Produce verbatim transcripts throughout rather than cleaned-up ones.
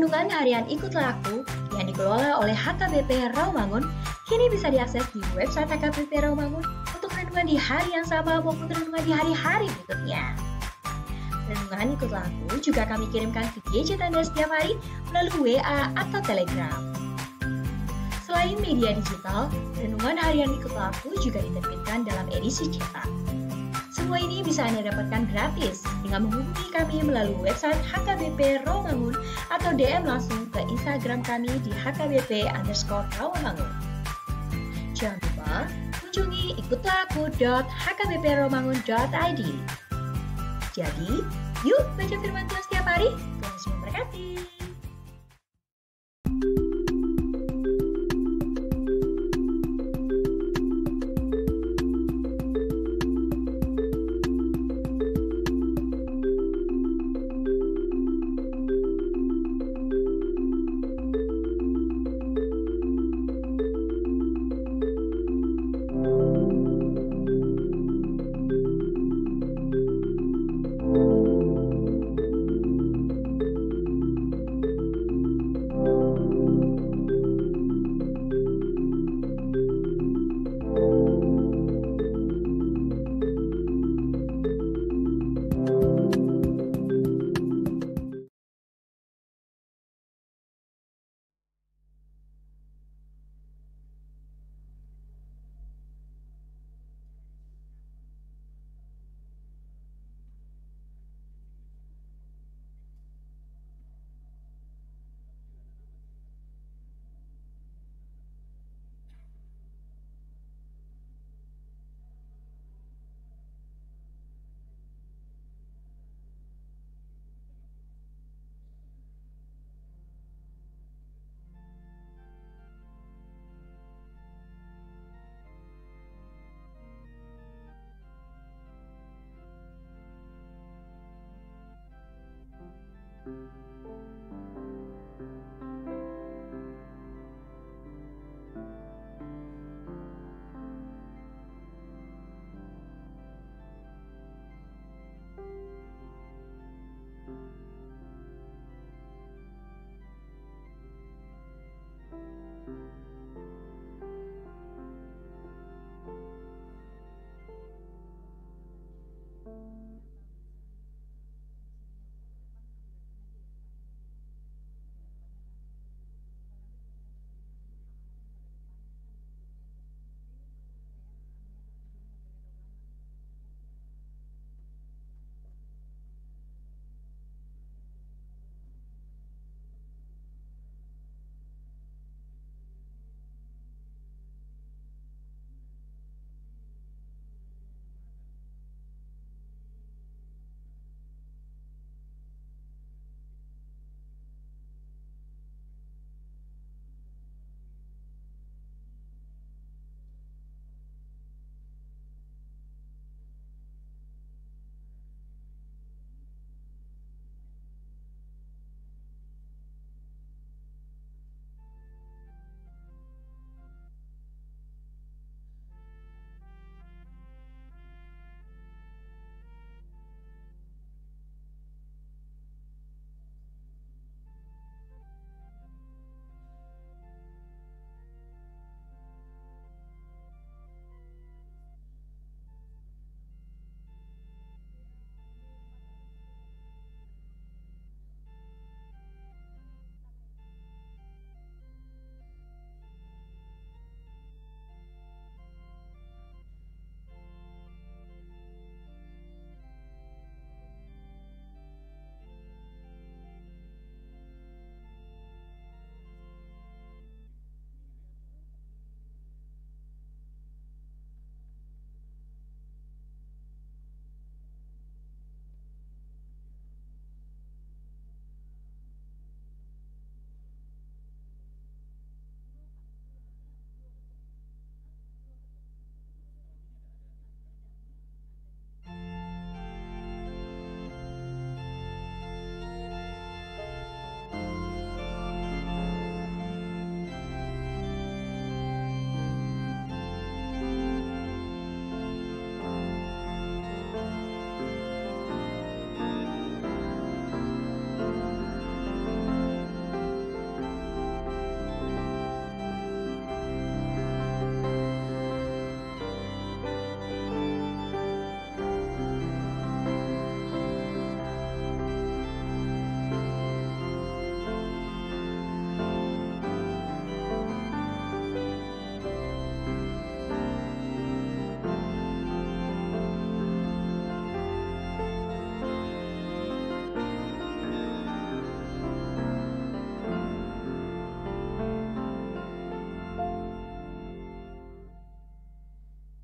Renungan harian Ikutlah Aku yang dikelola oleh H K B P Rawamangun kini bisa diakses di website H K B P Rawamangun untuk renungan di hari yang sama maupun renungan di hari-hari berikutnya. Renungan Ikutlah Aku juga kami kirimkan ke gadget Anda setiap hari melalui W A atau Telegram. Selain media digital, renungan harian Ikutlah Aku juga diterbitkan dalam edisi cetak. Semua ini bisa Anda dapatkan gratis dengan menghubungi kami melalui website H K B P Rawamangun atau D M langsung ke Instagram kami di H K B P underscore Rawamangun. Jangan lupa kunjungi ikutlah aku dot H K B P rawamangun dot I D. Jadi, yuk baca firman Tuhan setiap hari. Tuhan Yesus memberkati.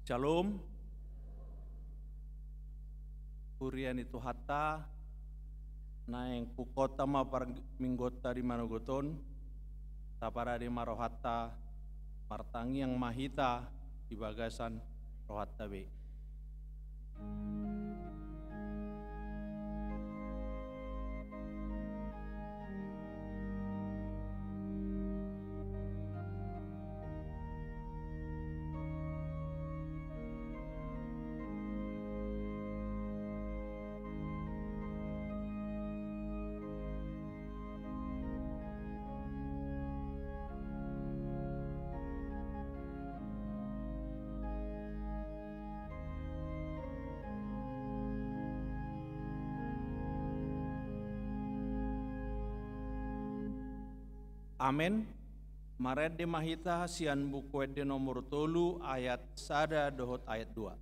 Shalom. Huria ni Tuhanta, naeng pungkaonta ma parmingguonta di manogot on, taparade ma rohanta, martangiang ma hita di bagasan rohanta be. Amen. Marende ma hita sian Buku Ende nomor tolu ayat sada dohot ayat dua.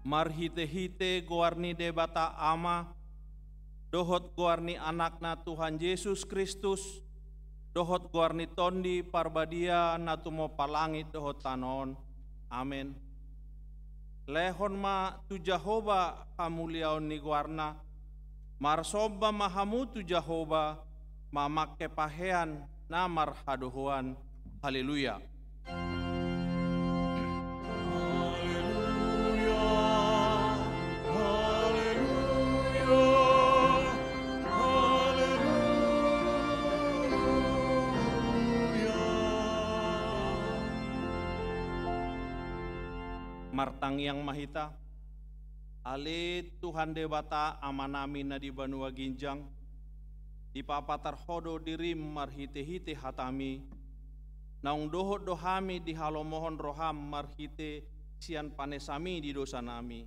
Marhitehite goar ni Debata Ama, dohot goar ni Anakna Tuhan Jesus Kristus, dohot goar ni Tondi Parbadia na tumompa langit dohot tano on. Amen. Lehon ma tu Jahowa hamuliaon ni goarna, marsomba ma hamu tu Jahowa, mamangke pahean na marhadohoan. Haleluya. Haleluya, haleluya, haleluya. Martangiang ma hita. Ale Tuhan Debata Amanami na di banua ginjang, dipapatar Ho do dirim marhitehite hataMi, naung dohot do hami dihalomohon rohaM marhite sian panesami di dosanami.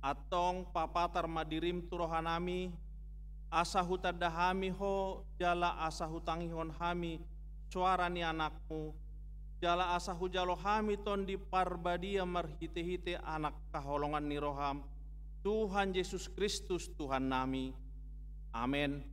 Antong papatar ma dirim tu rohanami, asa hutanda hami Ho, jala asa hutangihon hami soara ni AnakMu, jala asa hujalo hami Tondi Parbadia marhitehite Anak haholongan ni rohaM, Tuhan Jesus Kristus Tuhannami. Amen.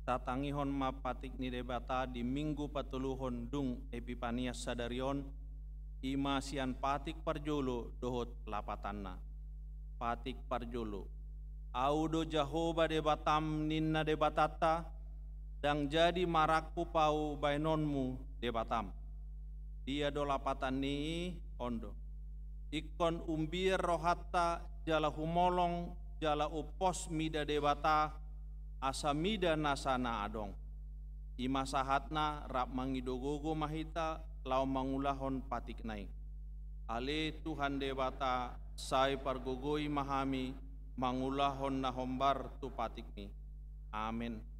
Tatangihon ma patik ni Debata di Minggu patoluhon dung Epipania sadari on, i ma sian patik parjolo dohot lapatanna. Patik parjolo. Ahu do Jahowa Debatam, ninna Debatanta, ndang jadi marangkup Ahu baenonmu Debatam. Dia do lapatan ni i? On do. Ingkon umbiar rohanta jala humolong jala umpos mida Debata, asa mida nasa na adong. I ma sahatna, rap mangido gogo ma hita laho mangulahon patikna i. Ale Tuhan Debata, sai pargogoi ma hami mangulahon na hombar tu patikmi. Amen.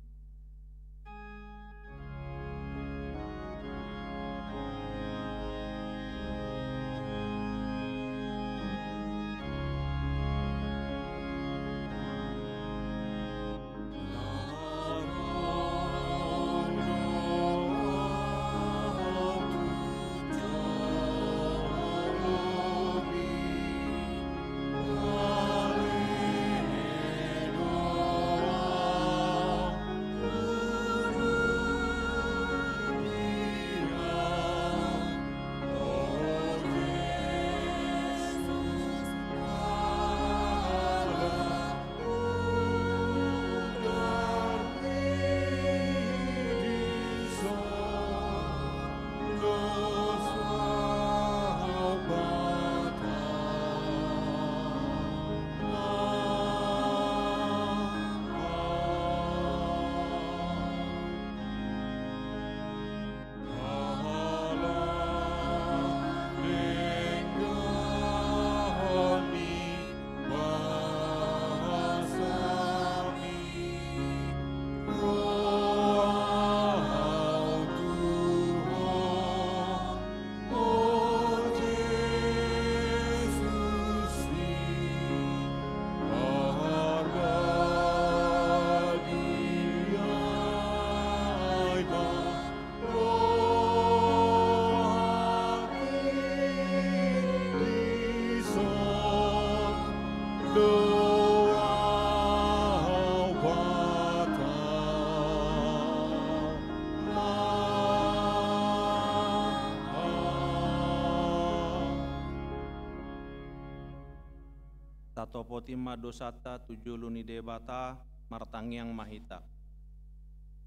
Tatopoti ma dosanta tu jolo ni Debata, martangiang ma hita.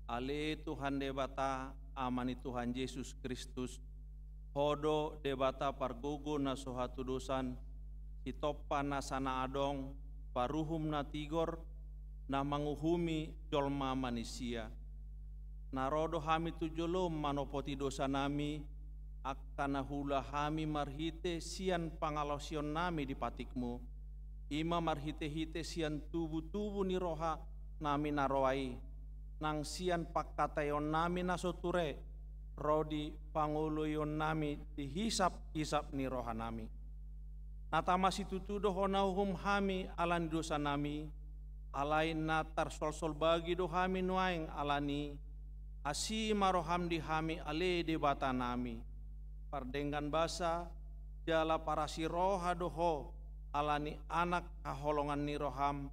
Ale Tuhan Debata, Ama ni Tuhan Jesus Kristus, Ho do Debata pargogo na so hatudosan, sitompa nasa na adong, paruhum na tigor, na manguhumi jolma manisia. Na ro do hami tu jolom manopoti dosanami, angka na huula hami marhite sian pangalaosionnami di patikmu, i ma marhitehite sian tubutubu ni rohanami na roa i, nang sian pangkataionnami na so ture, ro di pangoloionnami di hisaphisap ni rohanami. Na tama situtu do Ho na uhum hami ala ni dosanami, alai na tarsolsol bagi do hami nuaeng ala ni i. Asi ma roham di hami ale Debatanami. Pardenggan basa jala parasi roha do Ho ala ni Anak haholongan ni roham,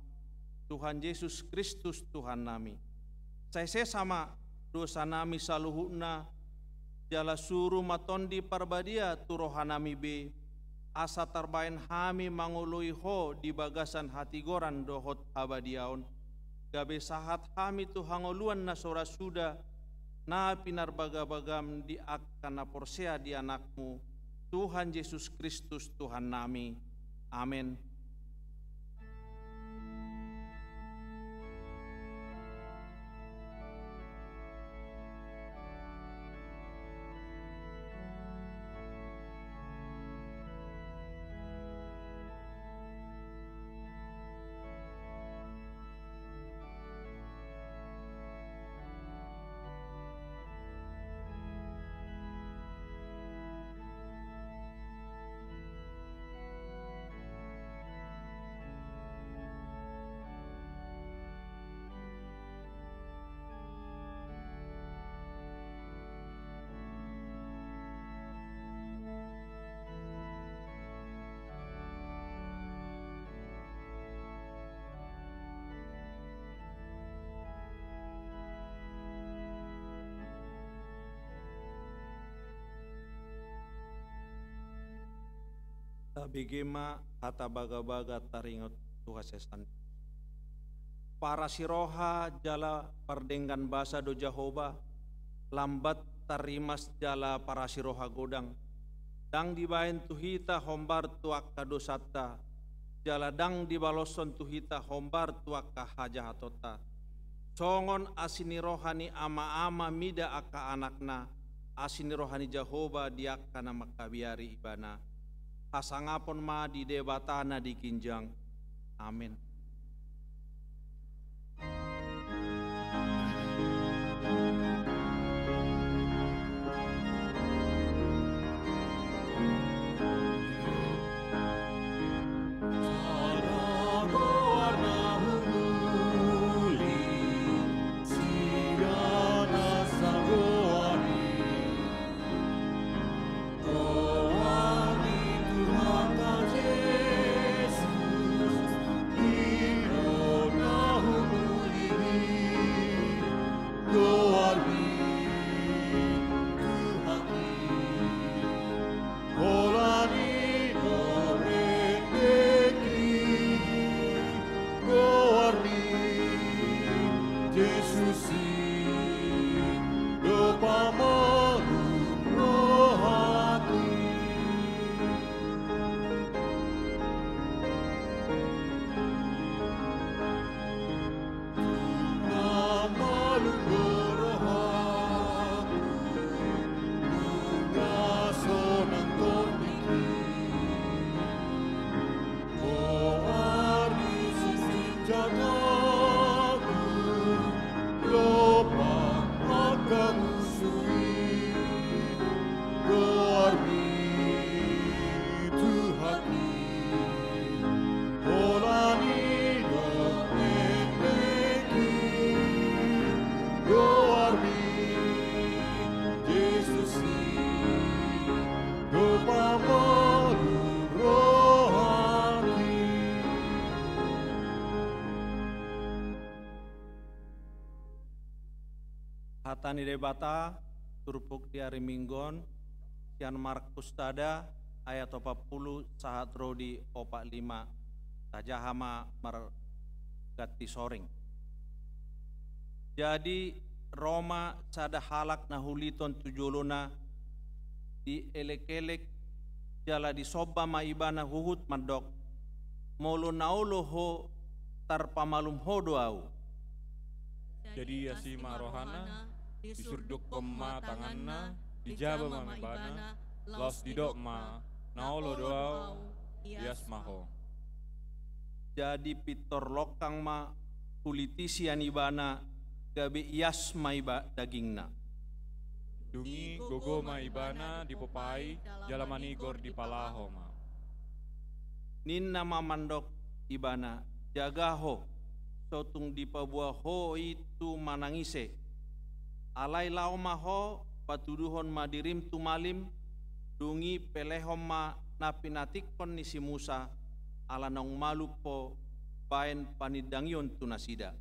Tuhan Jesus Kristus Tuhannami. Sai sesa ma dosanami saluhutna, jala suru ma Tondi Parbadia tu rohanami be, asa tarbaen hami mangoloi Ho di bagasan hatigoran dohot habadiaon, gabe sahat hami tu hangoluan na so ra suda, na pinarbagabagam di angka na porsea di Anakmu, Tuhan Jesus Kristus Tuhannami. Amen. Bege ma hata bagabaga taringot tu hasesaan. Parasiroha jala pardenggan basa do Jahowa, lambat tarrimas jala parasiroha godang. Ndang dibaen tu hita hombar tu angka dosanta, jala ndang dibaloshon tu hita hombar tu angka hajahatonta. Songon asi ni roha ni ama-ama mida angka anakna, asi ni roha ni Jahowa di angka na mangkabiari ibana. Hasangapon ma di Debata na di ginjang. Amen. Hata ni Debata turpuk di ari Minggu on, sian Markus sada ayat opat pulu sahat ro di opat lima. Tajaha ma marganti soring. Jadi ro ma sada halak na huliton tu jolona, dielek-elek jala disomba ma ibana huhut mandok, molo na olo ho, tarpamalum ho do ahu. Jadi asi ma rohana, disurdukhon ma tanganna, dijaba ma ibana, laos didok ma, na olo do ahu, ias ma ho. Jadi pintor longkang ma hulit i sian ibana, gabe ias ma iba dagingna. Dung i gogo ma ibana dipopai, jala manigor dipalaho ma. Ninna ma mandok ibana, jaga ho, so tung dipaboa ho i tu manang ise. Alai laho ma ho, patuduhon ma dirim tu malim, dung i pelehon ma na pinatingkon ni si Musa, ala naung malum ho baen panindangion tu nasida.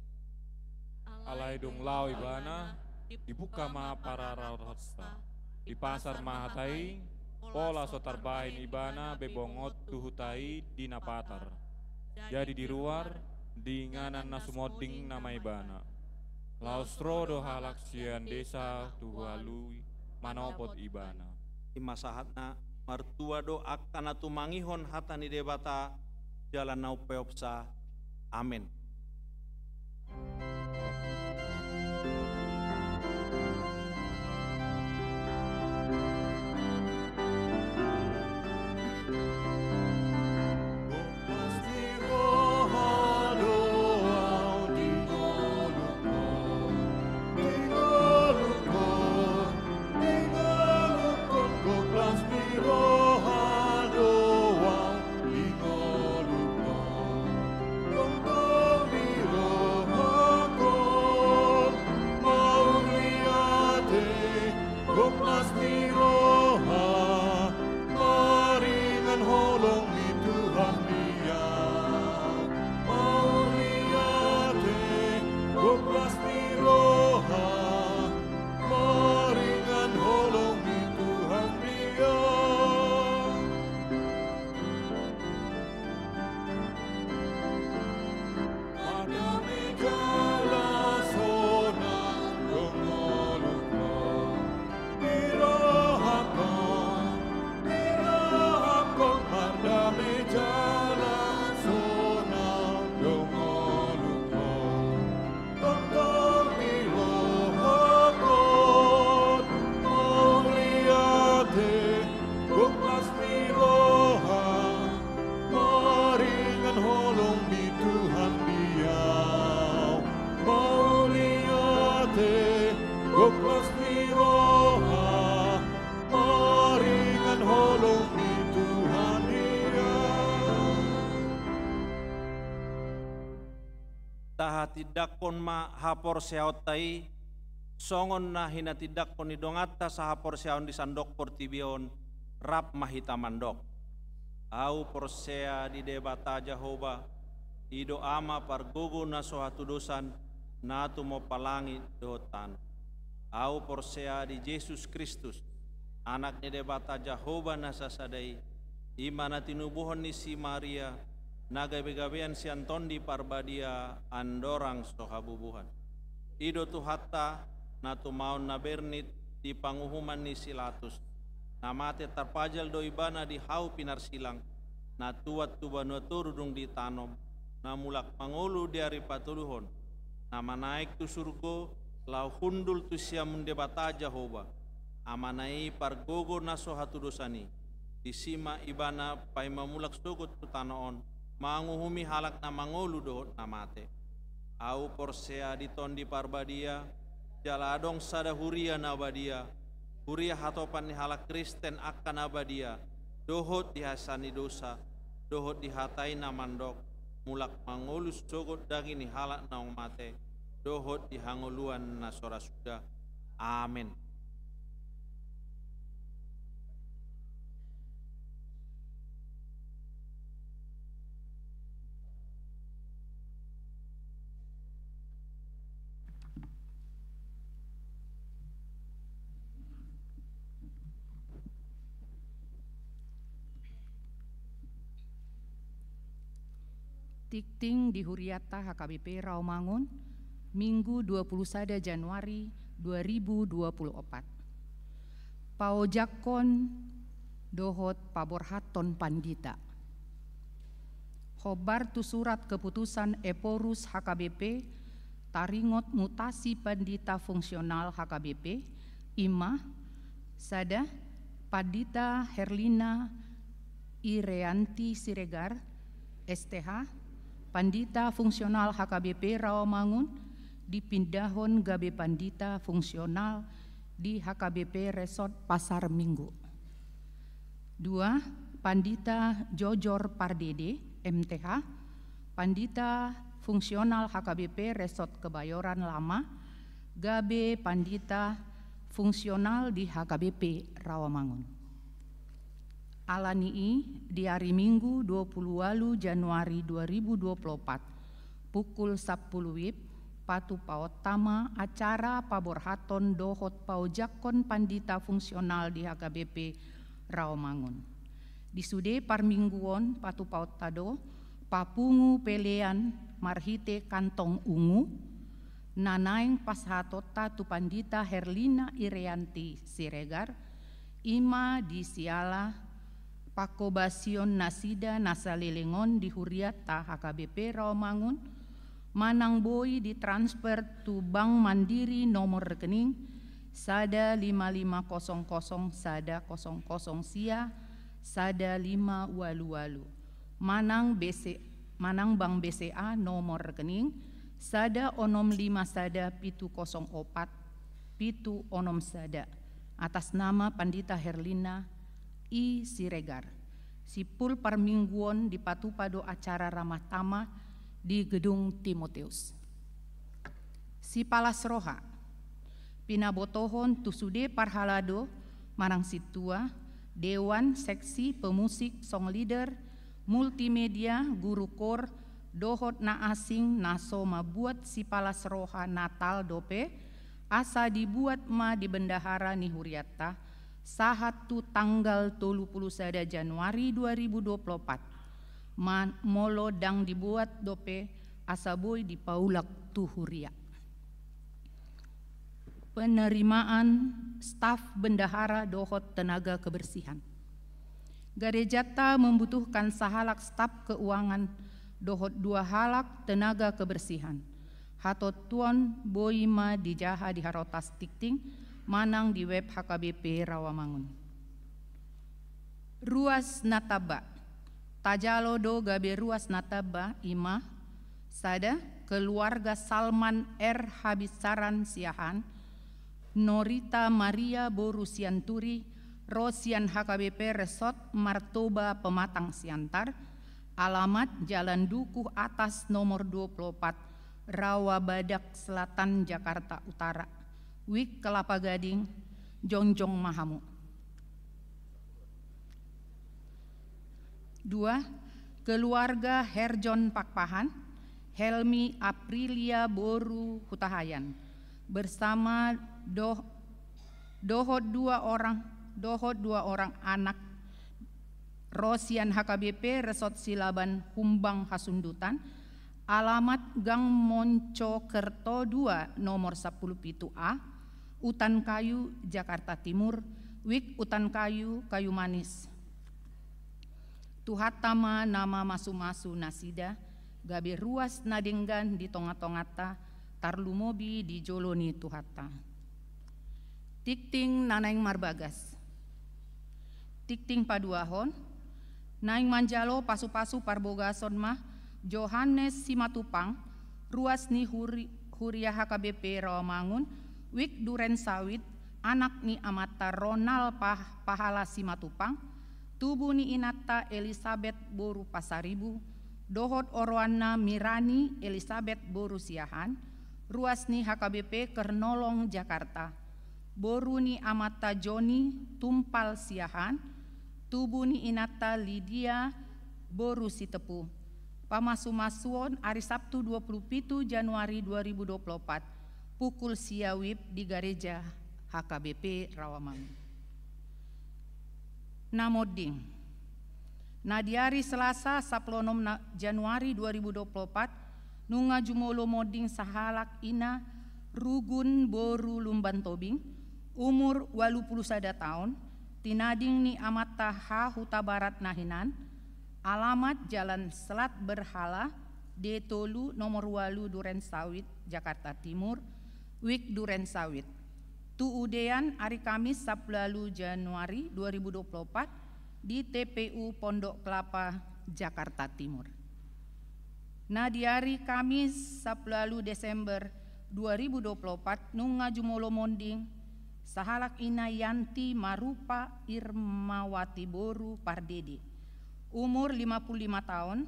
Alai dung laho ibana, dibuka ma pararaothonta. Dipasar ma hata i, pola so tarbaen ibana be bongot tu huta i di na patar. Jadi di ruar, di inganan na sumonding nama ibana. Laos ro do halak sian desa tu haluan i manopot ibana. I ma sahatna. Martua do angka na tumangihon hata ni Debata jala na umpeopsa. Amen. Tahatindangkon ma haporseaonta i, songon na hinatindangkon ni donganta sahaporseaon di sandok portibi on, rap ma hita mandok. Ahu porsea di Debata Jahowa, i do Ama pargogo na so hatudosan, na tumompa langit dohot tano. Ahu porsea di Jesus Kristus, Anak ni Debata Jahowa na sasada i, i ma na tinubuhon ni si Maria, na gabegabean sian Tondi Parbadia andorang so habubuhan. I do Tuhanta, na tumaon na bernit di panguhuman ni si Latus, na mate tarpajal do ibana di hau pinarsilang, na tuat tu banua toru dung ditanom, na mulak mangolu di ari patoluhon, na manaek tu surgo, laho hundul tu siamun Debata Jahowa, Amana i pargogo na so hatudosan i. Disi ma ibana paima mulak sogot tu tano on, manguhumi halak na mangolu dohot na mate. Ahu porsea di Tondi Parbadia, jala adong sada huria na badia, huria hatopan ni halak Kristen angka na badia, dohot di hasesaan ni dosa, dohot di hata i na mandok, mulak mangolu sogot daging ni halak naung mate, dohot di hangoluan na so ra suda. Amen. Tingting di huriata H K B P Rawamangun, Minggu dua puluh sada Januari dua ribu dua puluh opat. Paojakhon dohot paborhathon pandita. Hombar tu surat keputusan Ephorus H K B P, taringot mutasi pandita fungsional H K B P, i ma, sada, Pandita Herlina Ireanti Siregar, S T H, pandita fungsional H K B P Rawamangun, dipindahon gabe pandita fungsional di H K B P Resort Pasar Minggu. Dua, Pandita Jojor Pardede, M T H, pandita fungsional H K B P Resort Kebayoran Lama, gabe pandita fungsional di H K B P Rawamangun. Alani i, di ari Minggu dua puluh ualu Januari dua ribu dua puluh opat, pukul sampulu WIB, patupaonta ma acara paborhathon dohot paojakhon pandita fungsional di H K B P Rawamangun. Di sude parmingguon patupaonta do papungu pelean marhite kantong ungu, na naeng pasahatonta tu Pandita Herlina Ireanti Siregar, i ma di siala panghobasion nasida na saleleng on di huriata H K B P Rawamangun, manang boi ditransfer tu Bank Mandiri nomor rekening sada lima lima kosong kosong sada kosong kosong sia sada lima ualu ualu, manang B C, manang Bank B C A nomor rekening sada onom lima sada pitu kosong opat pitu onom sada, atas nama Pandita Herlina I Siregar. Simpul parmingguon dipatupa do acara ramah tamah di Gedung Timoteus. Sipalas roha. Pinabotohon tu sude parhalado manang sintua, dewan, seksi, pemusik, song leader, multimedia, guru kor, dohot na asing na so mambuat sipalas roha Natal dope, asa dibuat ma di bendahara ni huriatta, sahat tu tanggal tolu puluh sada Januari dua ribu dua puluh opat. Ma-, molo ndang dibuat dope, asa boi dipaulak tu huria. Penerimaan staf bendahara dohot tenaga kebersihan. Garejanta membutuhkan sahalak staf keuangan dohot dua halak tenaga kebersihan. Hatontuon boi ma dijaha di harotas tingting manang di web H K B P Rawamangun. Ruas na tamba. Tajalo do gabe ruas na tamba, i ma, sada, keluarga Salman R Habitsaran Siahaan, Norita Maria boru Sianturi, ro sian H K B P Resort Martoba Pematang Siantar, alamat Jalan Dukuh Atas nomor dua puluh opat, Rawabadak Selatan, Jakarta Utara. Wijk Kelapa Gading, jongjong ma hamu. Dua, keluarga Herjon Pakpahan, Helmi Aprilia boru Hutahaean, bersama doh-, dohot dua orang, dohot dua orang anak, ro sian H K B P Resort Silaban Humbang Hasundutan, alamat Gang Moncokerto dua, nomor sampulu pitu A, Utan Kayu, Jakarta Timur, Wijk Utan Kayu, Kayu Manis. Tuhanta ma na mamasu-masu nasida, gabe ruas na denggan di tonga-tonganta, tarlumobi di jolo ni Tuhanta. Tingting na naeng marbagas. Tingting paduahon, naeng manjalo pasu-pasu parbogason ma Johannes Simatupang, ruas ni huri-, huria H K B P Rawamangun, Wijk Duren Sawit, anak ni amanta Ronald Pah-, Pahala Simatupang, tubu ni inanta Elisabet boru Pasaribu, dohot oroanna Mirani Elisabet boru Siahaan, ruas ni H K B P Kernolong, Jakarta. Boru ni amanta Joni Tumpal Siahaan, tubu ni inanta Lidia boru Sitepu. Pamasu-masuon ari Sabtu dua puluh pitu Januari dua ribu dua puluh opat, pukul sia WIB di gareja H K B P Rawamangun. Na monding. Na di ari Selasa, sampulu onom na-, Januari dua ribu dua puluh opat, nunga jumolo monding sahalak ina Rugun boru Lumban Tobing, umur ualu pulu sada taon, tinading ni amanta H Hutabarat na hinan, alamat Jalan Selat Berhala, D tolu, nomor ualu, Duren Sawit, Jakarta Timur, Wijk Duren Sawit. Tu udean ari Kamis, sampulu ualu Januari dua ribu dua puluh opat, di T P U Pondok Kelapa, Jakarta Timur. Na di ari Kamis, sampulu ualu Desember dua ribu dua puluh opat, nunga jumolo monding sahalak ina Yanti Marupa Irmawati boru Pardede, umur lima pulu lima taon,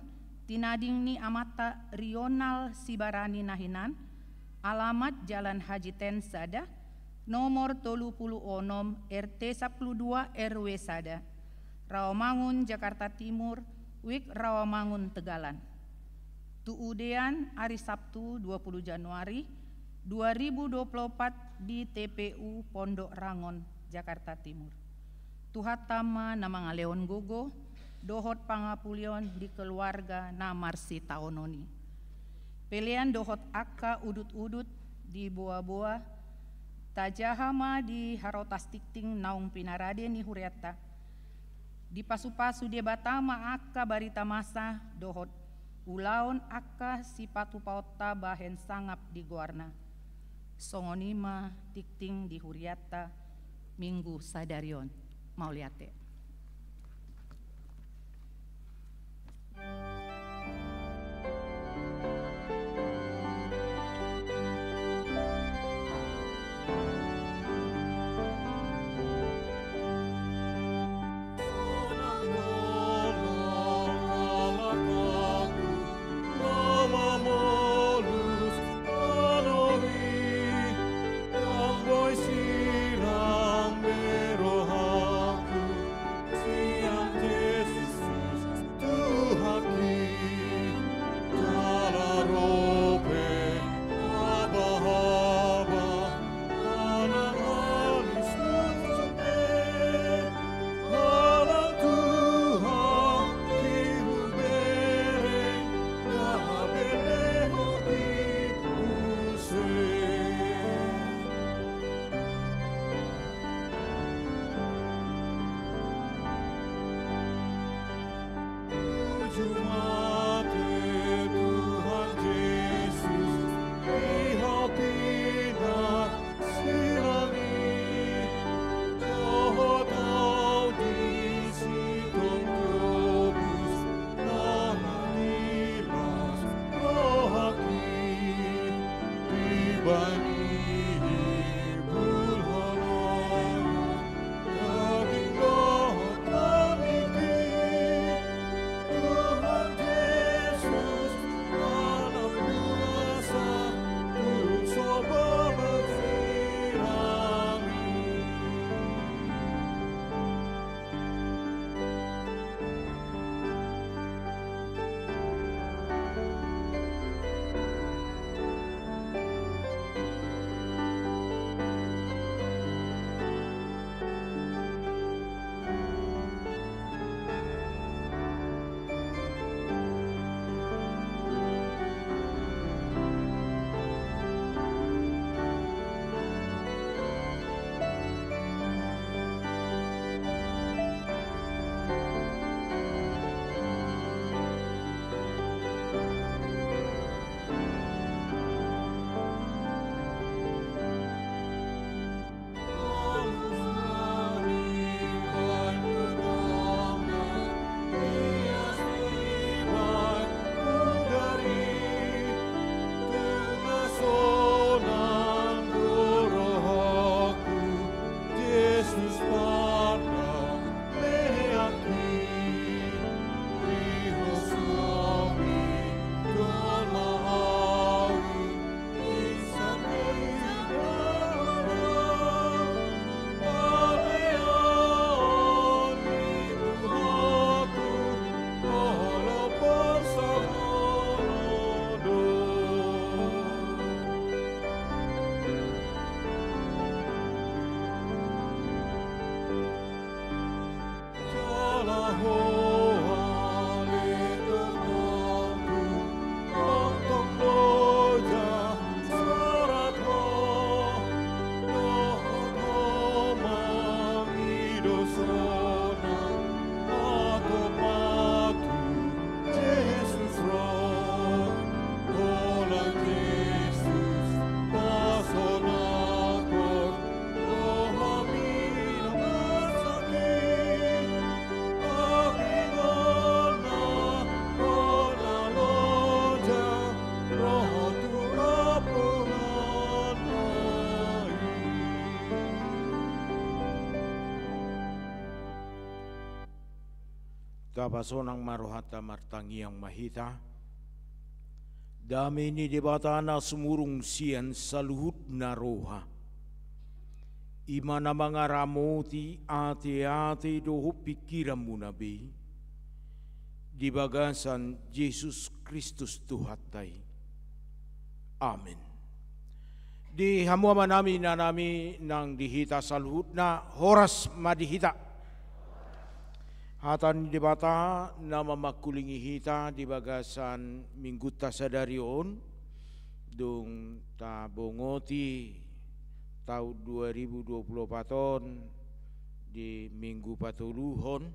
tinading ni amanta Rional Sibarani na hinan, alamat Jalan Haji Ten sada, nomor tolu pulu onom, R T sampulu dua, R W sada, Rawamangun, Jakarta Timur, Wijk Rawamangun, Tegalan. Tu udean ari Sabtu, dua pulu Januari dua ribu dua puluh opat, di T P U Pondok Rangon, Jakarta Timur. Tuhanta ma na mangalehon gogo dohot pangapulion di keluarga na marsitaonon i. Pelean dohot angka udut-udut di boa-boa, tajaha ma di harotas tingting naung pinarade ni hurianta. Dipasu-pasu Debata ma angka barita masa dohot ulaon angka sipatupaonta bahen sangap di goarna. Songon i ma tingting di hurianta Minggu sadari on. Mauliate. Tapasonang ma rohanta, martangiang ma hita. Dame ni Debata na sumurung sian saluhutna roha, i ma na mangaramoti ateate dohot pingkiranmuna be, di bagasan Jesus Kristus Tuhanta i. Amen. Di hamu amanami, inanami, nang di hita saluhutna, horas ma di hita. Hata ni Debata na mamangkulingi hita di bagasan minggunta sadari on, dung tabongoti taon dua ribu dua puluh opat on di minggu patoluhon,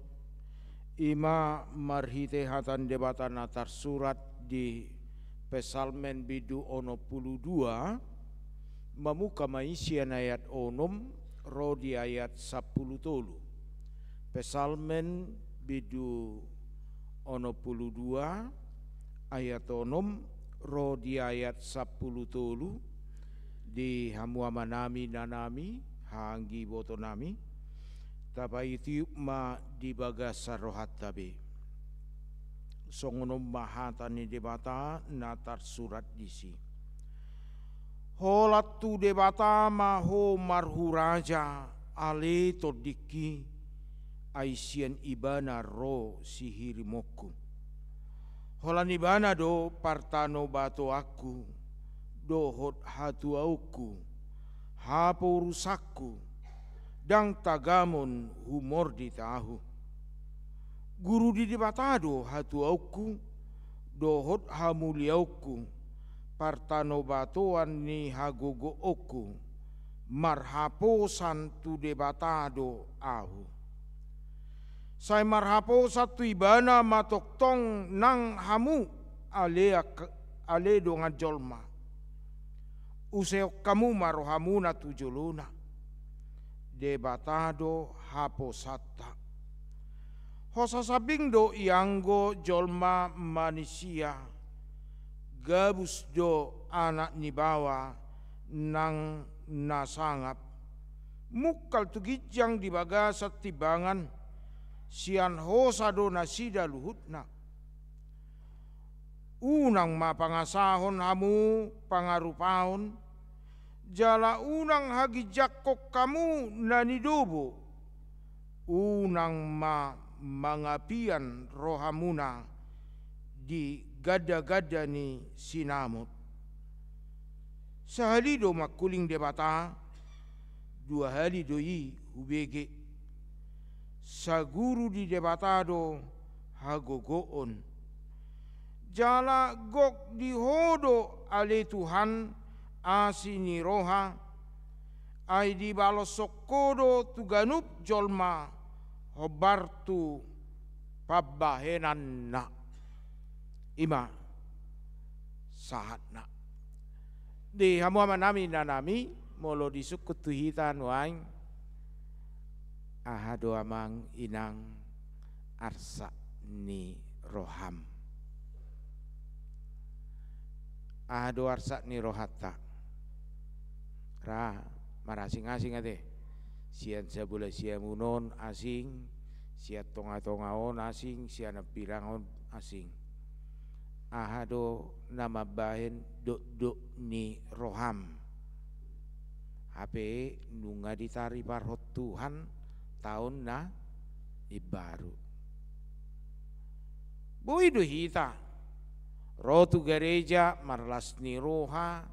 i ma marhite hata ni Debata na tarsurat di Psalmen bindu onom pulu dua, mamungka ma i sian ayat onom ro di ayat sampulu tolu. Psalmen bindu onom pulu dua, ayat onom ro di ayat sampulu tolu. Di hamu amanami, inanami, haha anggi ibotonami, tapaitiup ma di bagasan rohanta be. Songon on ma hata ni Debata na tarsurat disi: Holan tu Debata ma ho marhuraja, ale tondingki, ai sian Ibana ro sihirimonku. Holan Ibana do partanobatoanku dohot hatuaonku, hapourusanku, ndang tagamon humordit ahu. Guru ni Debata do hatuaonku dohot hamuliaonku, partanobatoan ni hagogoonku, marhaposan tu Debata do ahu. Sai marhaposan tu Ibana ma tongtong nang hamu, ale ak-, ale dongan jolma. Usehon hamu ma rohamuna tu jolona. Debata do haposanta. Hosa sambing do ianggo jolma manisia, gabus do anak ni baoa nang na sangap. Mungkal tu ginjang di bagasan timbangan, sian hosa do nasida luhutna. Unang ma pangasahon hamu pangarupaon, jala unang haginjangkon hamu na nidobo. Unang ma mangapian rohamuna di gandaganda ni sinamot. Sahali do mangkuling Debata, dua hali do i hubege. Saguru ni Debata do hagogoon. Jala gok di Ho do ale Tuhan asi ni roha, ai dibaloshon Ho do tu ganup jolma hombar tu pambahenanna. I ma sahatna. Di hamu amanami, inanami, molo disungkun tu hita nuaeng, aha do amang inang arsak ni roham? Aha do arsak ni rohanta? Ra, marasing-asing ate. Sian sabola siamun on asing, sian tonga-tonga on asing, sian ampirang on asing. Aha do na mambahen dokdok ni roham, hape nunga ditariparhon Tuhan taon na imbaru? Boi do hita ro tu gareja marlas ni roha,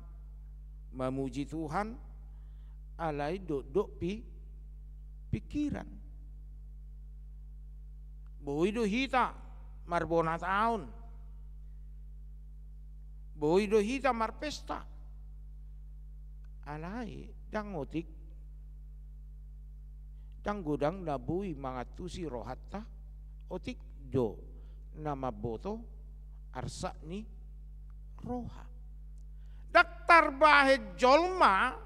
mamuji Tuhan, alai dokdok pi-, pingkiran. Boi do hita marbonataon, boi do hita marpesta, alai ndang otik, ndang godang na boi mangantusi rohanta. Otik do na mamboto arsak ni roha. Ndang tarbahen jolma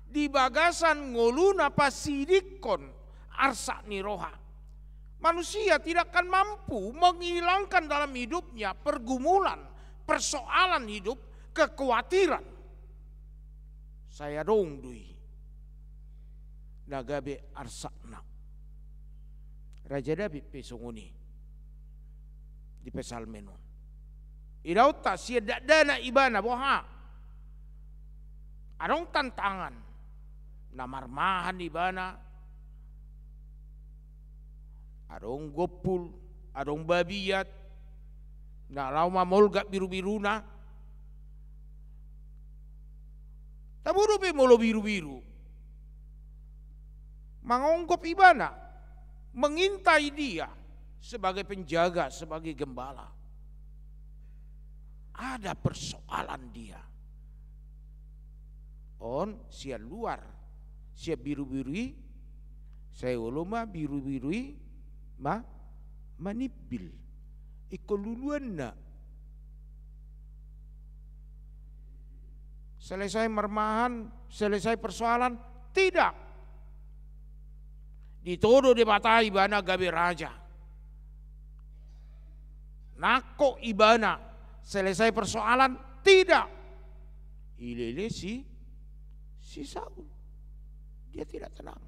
di bagasan ngoluna pasidingkon arsak ni roha. Manusia tidak akan mampu menghilangkan dalam hidupnya pergumulan, persoalan hidup, kekhawatiran. Sai adong do i na gabe arsakna. Raja Daud pe songon i. di Psalmen on. Idaonta sian dakdanak ibana, boha? Adong tantangan. Na marmahan ibana, adong gompul, adong babiat, na laho mamolgak birubiruna. Tabo dope molo birubiru mangonggop ibana, mengintai dia sebagai penjaga, sebagai gembala. Ada persoalan dia. On sian luar, sian birubiru i, sai olo ma birubiru i ma, manimbil. Ingkon luluanna. Selesai marmahan, selesai persoalan, tidak. Ditodo Debata ibana gabe raja. Nangkok ibana, selesai persoalan, tidak. Ilele si, si Saul. Dia tidak tenang.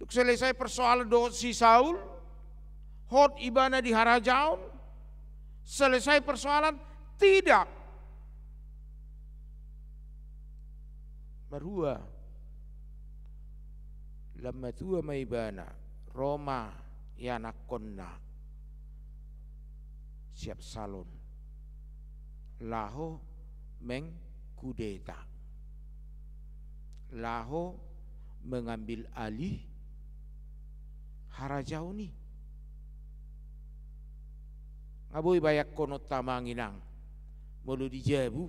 Dung selesai persoalan dohot si Saul, hot ibana di harajaon, selesai persoalan, tidak. Marhua, lam matua ma ibana, ro ma ianakkonna si Absalom laho mengkudeta, laho mengambil alih harajaon i. Nga boi bayangkononta, amang inang, molo di jabu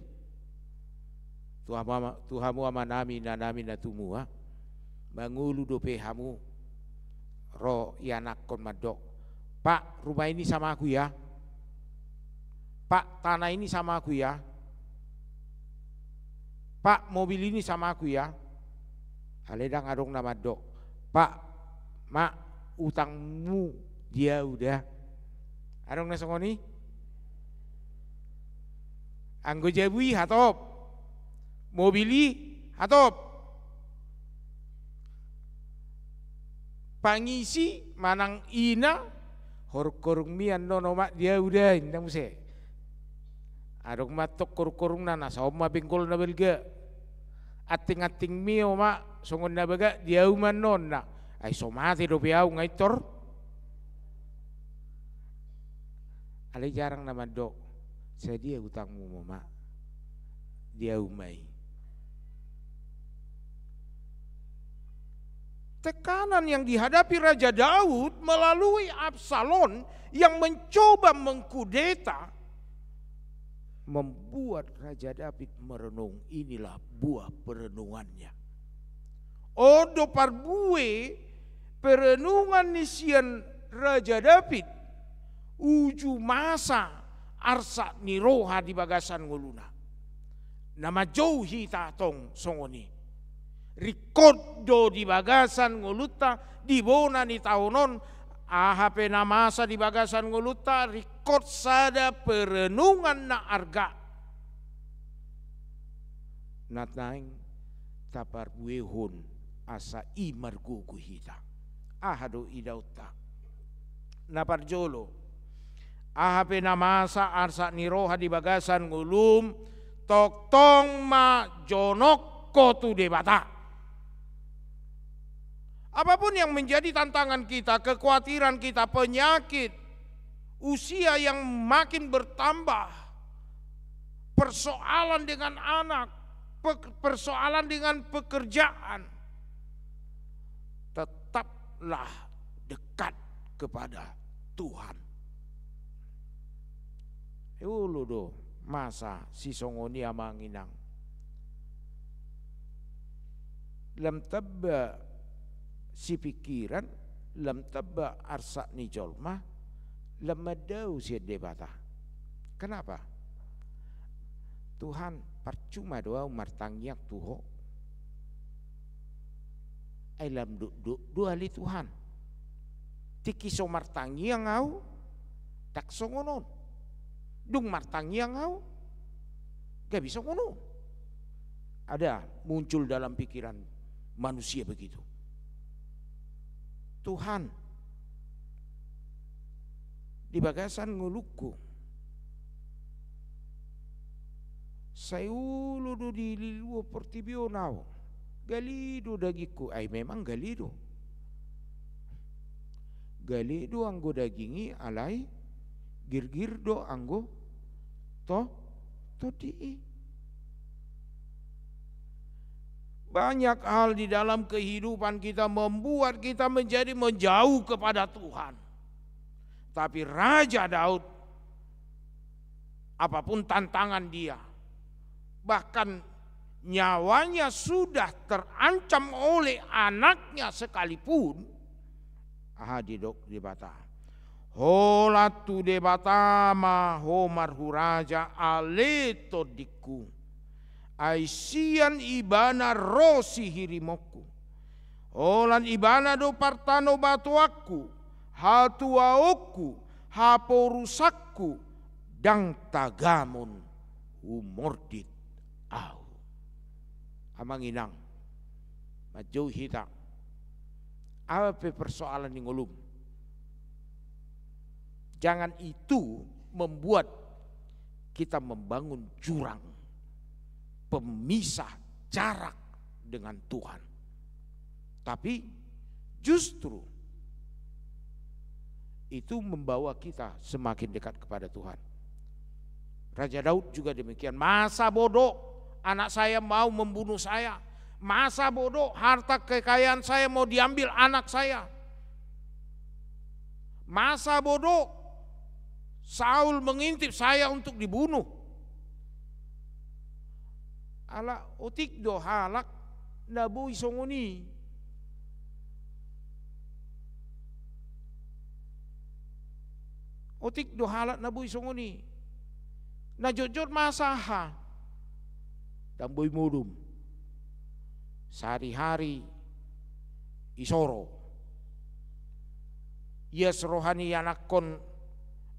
tu hamu ama-, tu hamu amanami, inanami na tumua, mangolu dope hamu, ro ianakkon mandok, "Pak, rumah ini sama aku ya. Pak, tanah ini sama aku ya. Pak, mobil ini sama aku ya." Alai ndang adong na mandok, "Pak, Mak, utangmu di ahu da." Adong na songon i? Anggo jabu i hatop, mobil i hatop, pangisi manang ina, "Horungkorungmi annon, Omak, di ahu da," ninna muse. Adong ma antong horungkorungna, na saon ma benggolna balga. "Antingantingmi, Omak, songon na bagak, di ahu ma annon," ninna. Ai so mate dope ahu nga intor. Alai jarang na mandok, "Sadia utangmu, Omak? Di ahu ma i." Tekanan yang dihadapi Raja Daud melalui Absalom yang mencoba mengkudeta membuat Raja Daud merenung, inilah buah perenungannya. On do parbue perenungan ni sian Raja Daud, uju masa arsak ni roha di bagasan ngoluna. Na manjou hita tong songon i. Ringkot do di bagasan ngolunta, di bona ni taon on, aha pe na masa di bagasan ngolunta, ringkot sada perenungan na arga na naeng taparbuehon asa i margogo hita. Aha do idaonta? Na parjolo, aha pe na masa arsak ni roha di bagasan ngolum, tongtong ma jonok ho tu Debata. Apapun yang menjadi tantangan kita, kekhawatiran kita, penyakit, usia yang makin bertambah, persoalan dengan anak, pe-, persoalan dengan pekerjaan, tetaplah dekat kepada Tuhan. Olo do masa sisongon i, amang inang. Lam tamba sipingkiran, lam tamba arsak ni jolma, lam mandao sian Debata. Kenapa? Tuhan, parcuma do ahu martangiang tu Ho. Ai lam dokdok do ale Tuhan. Tingki so martangiang ahu, ndang songon on. Dung martangiang ahu, gabe songon on. Ada muncul dalam pikiran manusia begitu. Tuhan, di bagasan ngolungku, sai olo do dililuhon portibi on ahu. Gale do dagingku, ai memang gale do. Gale do anggo daging i, alai girgir do anggo to-, tondi i. Banyak hal di dalam kehidupan kita membuat kita menjadi menjauh kepada Tuhan. Tapi Raja Daud, apapun tantangan dia, bahkan nyawanya sudah terancam oleh anaknya sekalipun, aha didok Debata? Holan tu Debata ma ho marhuraja ale tondingku, ai sian Ibana ro sihirimonku. Holan Ibana do partanobatoanku, hatuaonku, haporusanku, ndang tagamon humordit ahu. Amang inang, manjou hita, aha pe persoalan ni ngolum, jangan itu membuat kita membangun jurang pemisah jarak dengan Tuhan. Tapi justru itu membawa kita semakin dekat kepada Tuhan. Raja Daud juga demikian. Masa bodoh anak saya mau membunuh saya? Masa bodoh harta kekayaan saya mau diambil anak saya? Masa bodoh Saul mengintip saya untuk dibunuh? Ala otik do halak na boi songon i. Otik do halak na boi songon i. Na jotjot ma saha? Ndang boi modom. Sahari-hari isoro. Ias roha ni anakkon,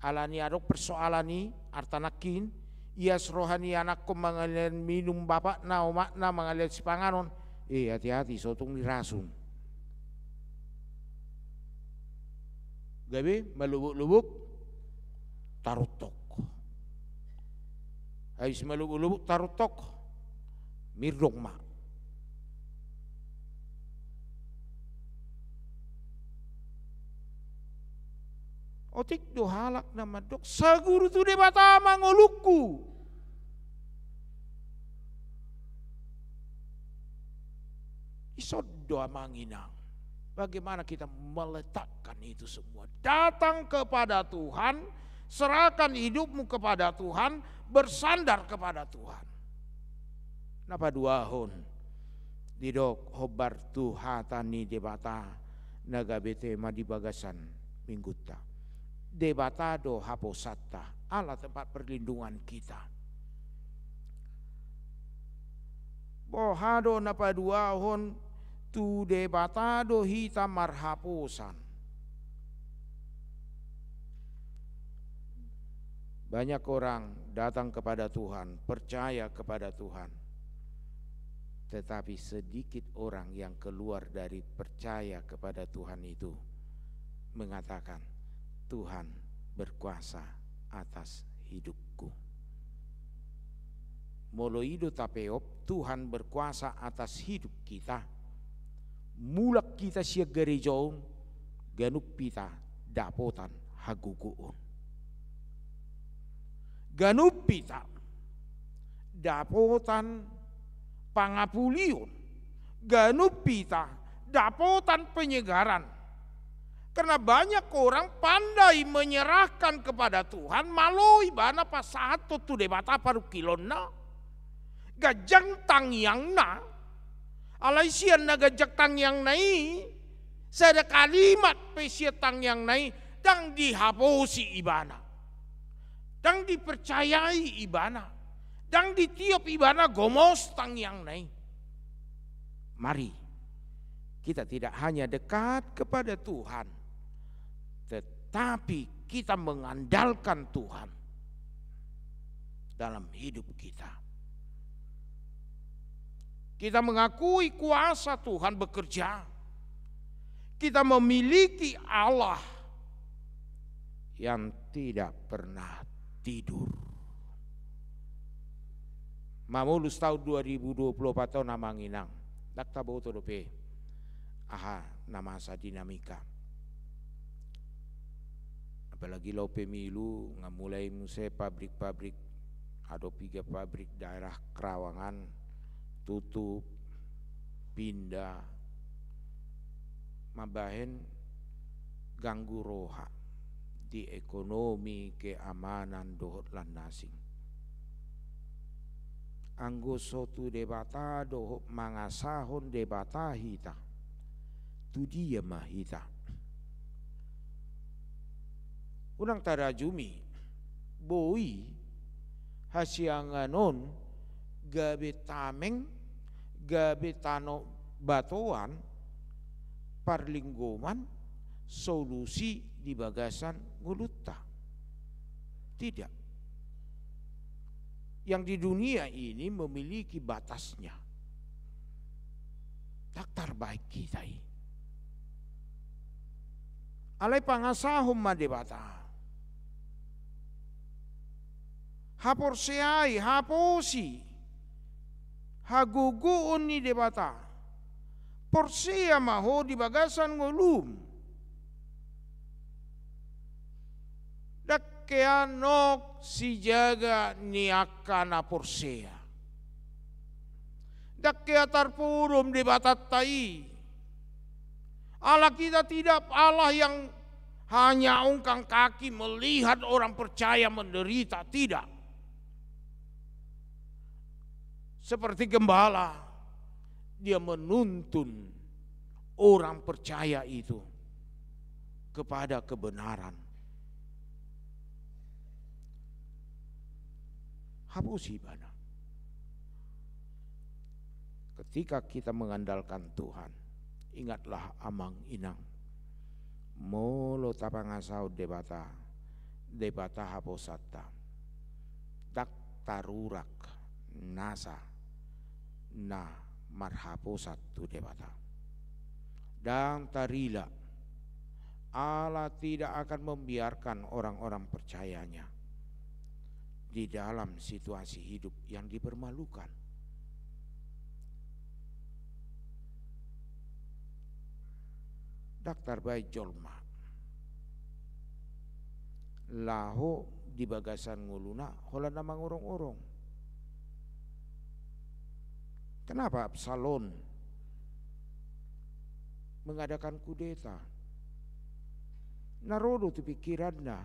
ala ni adong persoalan i arta nangkin, ias roha ni anakkon mangalian minum bapakna, omakna, mangalian sipanganon, eh, hati-hati, so tung dirasum. Gabe malobok-lobok tarontok. Habis malobok-lobok tarontok, mirdong ma. Otik do halak na mandok, saguru tu Debata ma ngolungku. Ison do amang inang. Bagaimana kita meletakkan itu semua? Datang kepada Tuhan, serahkan hidupmu kepada Tuhan, bersandar kepada Tuhan. Na paduahon, didok hombar tu hata ni Debata na gabe tema di bagasan minggunta. Debata do haposanta, Allah tempat perlindungan kita. Boha do na paduahon, tu Debata do hita marhaposan. Banyak orang datang kepada Tuhan, percaya kepada Tuhan. Tetapi sedikit orang yang keluar dari percaya kepada Tuhan itu mengatakan, "Tuhan berkuasa atas hidupku." Molo i do tapeop Tuhan berkuasa atas hidup kita, mulak kita sian gareja on, ganup hita dapotan hagogoon. Ganup hita dapotan pangapulion. Ganup hita dapotan penyegaran. Karena banyak orang pandai menyerahkan kepada Tuhan, malo ibana pasahathon tu Debata parungkilonna. Ganjang tangiangna, alai sian na ganjang tangiangna i, sada kalimat pe sian tangiangna i, ndang dihaposi ibana. Ndang dipercayai ibana. Ndang ditiop ibana gomos tangiangna i. Mari, kita tidak hanya dekat kepada Tuhan, tetapi kita mengandalkan Tuhan dalam hidup kita. Kita mengakui kuasa Tuhan bekerja. Kita memiliki Allah yang tidak pernah tidur. Mamolus taon dua ribu dua puluh empat on, amang inang, ndang taboto dope aha na masa dinamika. Apalagi laho pemilu, nga mulai muse pabrik-pabrik, adong piga pabrik daerah Krawangan tutup, pindah, mambahen ganggu roha di ekonomi, keamanan dohot lan na asing. Anggo so tu Debata dohot mangasahon Debata hita, tu dia ma hita? Unang tarajumi, boi hasiangan on gabe tameng, gabe tano batoan, parlinggoman, solusi di bagasan ngolunta. Tidak. Yang di dunia ini memiliki batasnya. Ndang tarbaen hita i. Alai pangasahon ma Debata. Haporseai, haposi hagogoon ni Debata. Porsea ma ho di bagasan ngolum. Ndang hea nunga sijaga ni angka na porsea. Ndang hea tarpodom Debatanta i. Allah kita tidak Allah yang hanya ongkang kaki melihat orang percaya menderita, tidak. Seperti gembala, dia menuntun orang percaya itu kepada kebenaran. Haposi ibana. Ketika kita mengandalkan Tuhan, ingatlah, amang inang, molo tapangasahon Debata, Debata haposanta, ndang tarurak nasa na marhaposan tu Debata. Ndang tarila, Allah tidak akan membiarkan orang-orang percayanya di dalam situasi hidup yang dipermalukan. Ndang tarbaen jolma laho di bagasan ngoluna holan na mangorong-orong. Kenapa Absalom mengadakan kudeta? Na ro do tu pikiranna,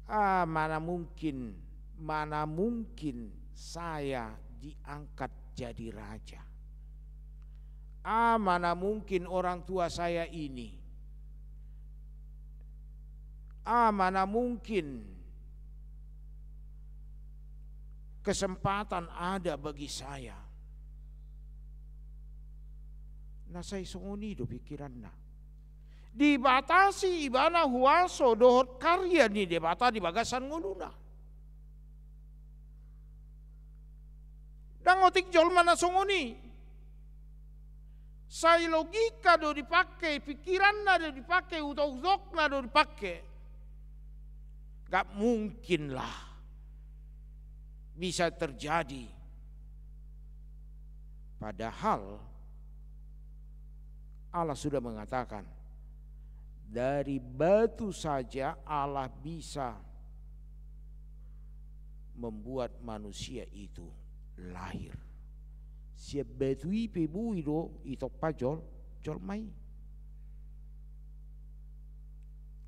ah, mana mungkin, mana mungkin saya diangkat jadi raja. Ah, mana mungkin orang tua saya ini. Ah, mana mungkin kesempatan ada bagi saya. Na sai songon i do pikiranna. Dibatasi ibana huaso dohot karya ni Debata di bagasan ngoluna. Ndang otik jolma na songon i. Sai logika do dipake, pikiranna do dipake, utok-utokna do dipake. Gak mungkin lah bisa terjadi. Padahal Allah sudah mengatakan, dari batu saja Allah bisa membuat manusia itu lahir. Sian batu i pe boi do ditompa jol-, jolma i.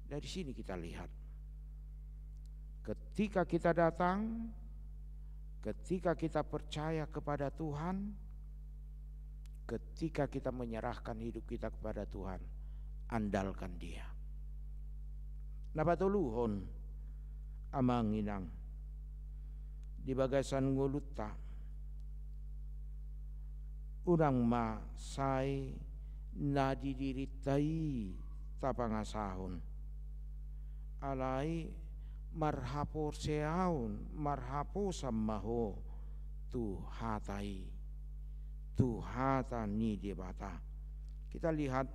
Dari sini kita lihat, ketika kita datang, ketika kita percaya kepada Tuhan, ketika kita menyerahkan hidup kita kepada Tuhan, andalkan Dia. Na patoluhon, amang inang, di bagasan ngolunta, unang ma sai na di dirinta i tapangasahon. Alai marhaporseaon, marhaposan ma ho tu hata i, tu hata ni Debata. Kita lihat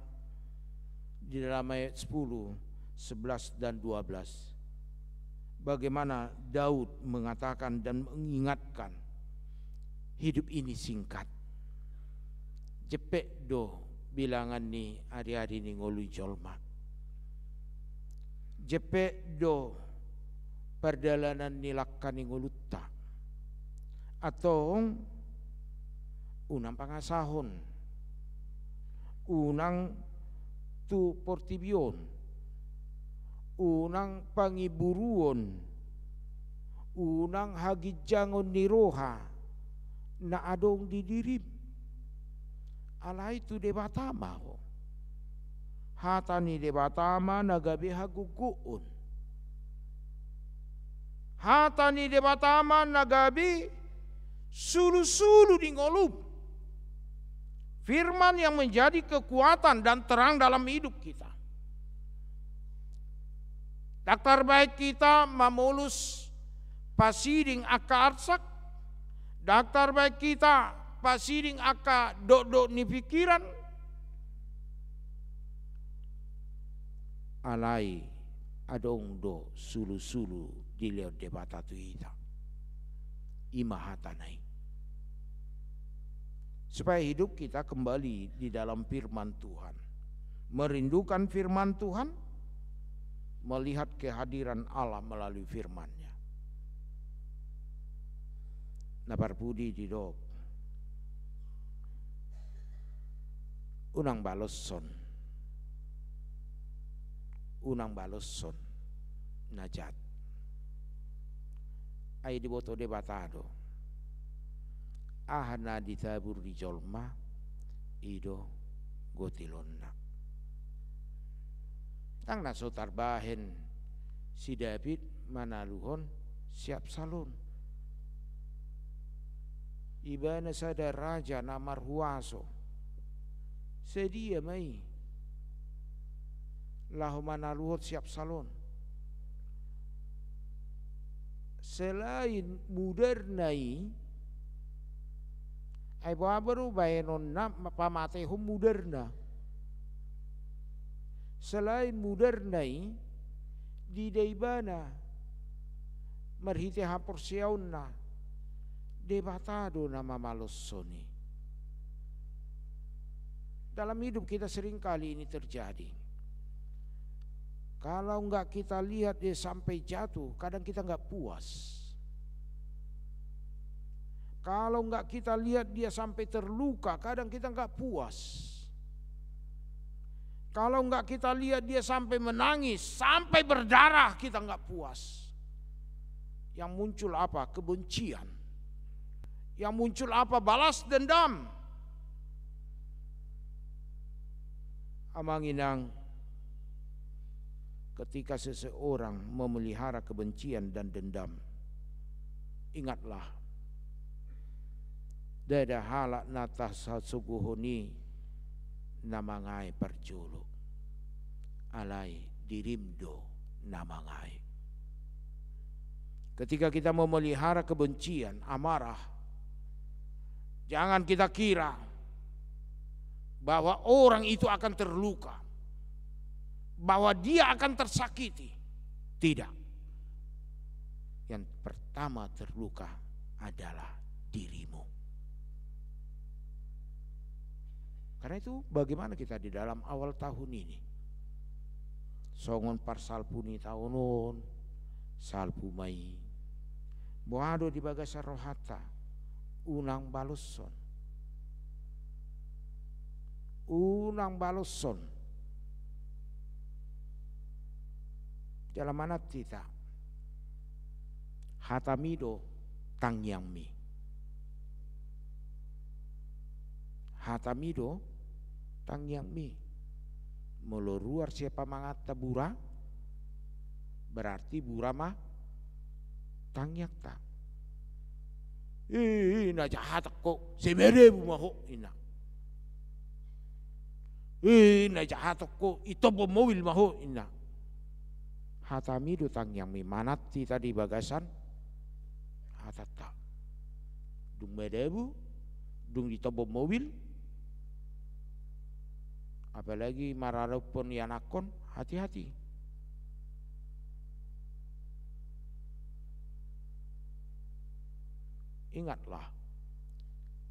Di dalam ayat sepuluh, sebelas, dan dua belas, bagaimana Daud mengatakan dan mengingatkan, hidup ini singkat. Jempek do bilangan ni ari-ari ni ngolu ni jolma. Jempek do pardalanan ni langka ni ngolunta. Antong unang pangasahon, unang tu portibi on, unang pangiburuon, unang haginjangon ni roha na adong di dirim. Alai tu Debata ma ho. Hata ni Debata ma na gabe hagogoon. Hata ni Debata ma na gabe sulusulu di ngolum. Firman yang menjadi kekuatan dan terang dalam hidup kita. Ndang tarbahen hita mamolus pasiding angka arsak, ndang tarbahen hita pasiding angka dokdok ni pikiran. Alai adong do sulusulu dilehon Debata tu hita. I ma hatana i. Supaya hidup kita kembali di dalam firman Tuhan. Merindukan firman Tuhan, melihat kehadiran Allah melalui firman-Nya. Na parpudi didok, unang baloshon. Unang baloshon na jat. Ai diboto Debata do. Aha na ditabur di jolma, i do gotilonna. Ndang na so tarbahen si Daud manaluhon si Absalom. Ibana sada raja na marhuaso. Sadia ma i laho manaluhon si Absalom. Selain mudarna i, ai boha do bahenonna ma-, pamatehon mudarna. Selain mudarna i, diida ibana marhite haporseaonna, Debata do na mamaloshon i. Dalam hidup kita seringkali ini terjadi. Kalau nggak kita lihat dia sampai jatuh, kadang kita nggak puas. Kalau nggak kita lihat dia sampai terluka, kadang kita nggak puas. Kalau nggak kita lihat dia sampai menangis, sampai berdarah, kita nggak puas. Yang muncul apa? Kebencian. Yang muncul apa? Balas dendam. Amang inang, ketika seseorang memelihara kebencian dan dendam, ingatlah, ndada halak na tahasogohon i na mangae parjolo, alai dirim do na mangae. Ketika kita memelihara kebencian, amarah, jangan kita kira bahwa orang itu akan terluka, bahwa dia akan tersakiti. Tidak. Yang pertama terluka adalah dirimu. Karena itu, bagaimana kita di dalam awal tahun ini? Songon parsalpu ni taon on, salpu ma i. Boha do di bagasan rohanta? Unang baloshon. Unang baloshon. Jala manat hita. Hatami do tangiangmi. Hatami do tangiangmi. Molo ruar sian pamanganta bura, berarti bura ma tangiangta. I, i na jahat ho, sai madabu ma ho, inna. I na jahat ho, i tombon mobil ma ho, inna. Hatami do tangiangmi, manat hita di bagasan hatanta. Dung madabu, dung ditombon mobil, Apalagi maradophon ianakhon, hati-hati. Ingatlah,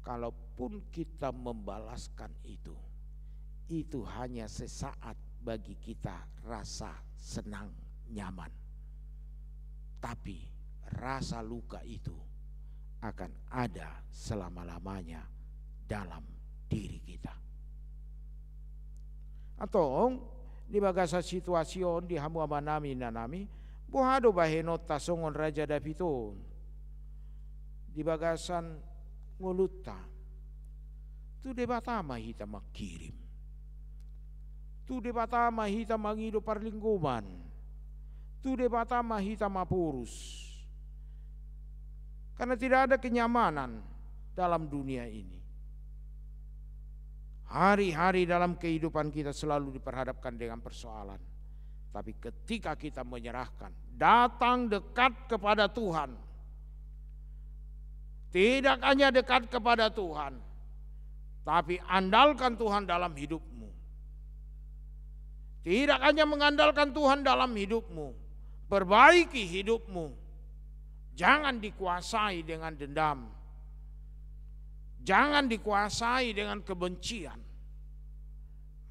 kalaupun kita membalaskan itu, itu hanya sesaat bagi kita rasa senang, nyaman. Tapi rasa luka itu akan ada selama-lamanya dalam diri kita. Antong, di bagasan situasi on, di hamu amanami, inanami, boha do bahenonta songon Raja David on? Di bagasan ngolunta, tu Debata ma hita mangkirim. Tu Debata ma hita mangido parlinggoman. Tu Debata ma hita maporus. Karena tidak ada kenyamanan dalam dunia ini. Hari-hari dalam kehidupan kita selalu diperhadapkan dengan persoalan. Tapi ketika kita menyerahkan, datang dekat kepada Tuhan. Tidak hanya dekat kepada Tuhan, tapi andalkan Tuhan dalam hidupmu. Tidak hanya mengandalkan Tuhan dalam hidupmu, perbaiki hidupmu. Jangan dikuasai dengan dendam. Jangan dikuasai dengan kebencian.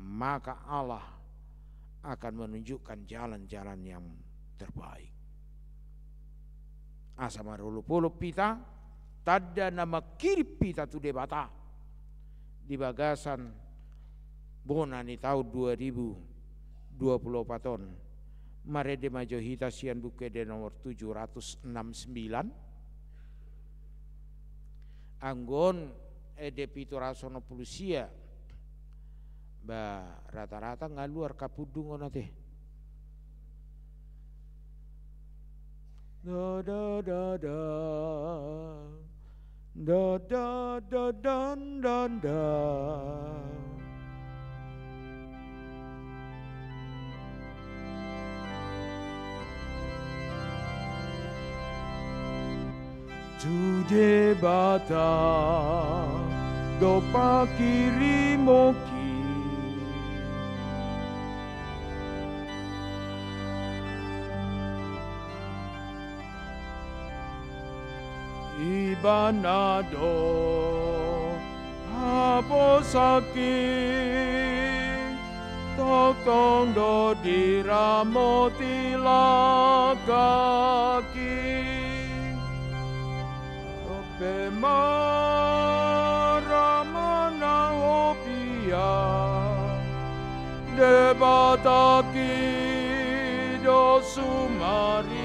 Maka Allah akan menunjukkan jalan-jalan yang terbaik. Asa marolopolop hita, tanda na mangkirim hita tu Debata di bagasan bona ni taon dua ribu dua puluh opat on. Marende ma jo hita sian Buku Ende nomor tujuh ratus enam sembilan. Anggo on ende pitu ratus onom pulu sia. Ba, rata-rata nga luar kapundung on ate. Da, da, da, da. Da, da, da, dan, dan, da. Tu Debata do pangkirimon ki. Ibana do haposanki, tongtong do diramoti langkangki. Dope ma ra manang hopia, Debatangki do sumarihona.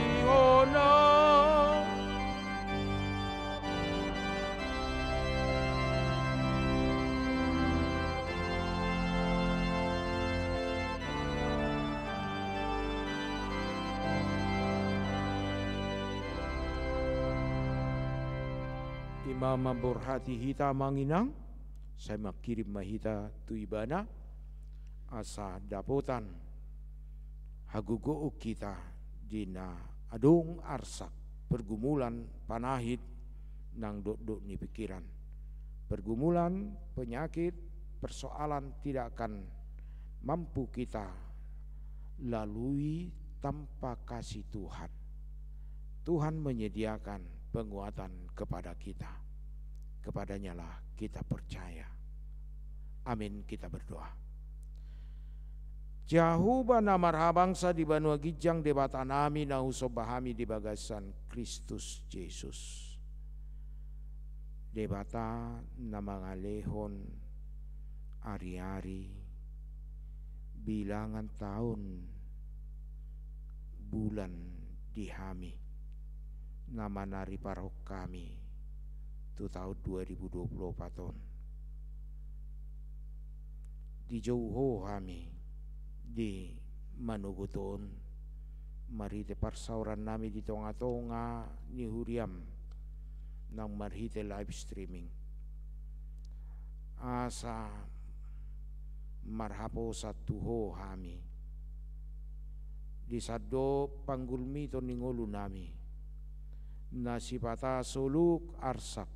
I ma mamborhati hita, amang inang, sai mangkirim ma hita tu Ibana, asa dapotan hagogoon hita di na adong arsak, pergumulan, panahit nang dokdok ni pikiran. Pergumulan, penyakit, persoalan tidak akan mampu kita lalui tanpa kasih Tuhan. Tuhan menyediakan penguatan kepada kita. Kepadanyalah kita percaya. Amin, kita berdoa. Jahowa na marhabangsa di banua ginjang, Debatanami na husomba hami di bagasan Kristus Jesus. Debata na mangalehon ari-ari, bilangan taon, bulan di hami, na manariparhon hami tu taon dua ribu dua puluh opat on. Dijou Ho hami di manogot on, marhite parsaorannami di tonga-tonga ni huriam, nang marhite live streaming. Asa marhaposan tu Ho hami di sandok panggulmiton ni ngolunami, na sipata soluk arsak,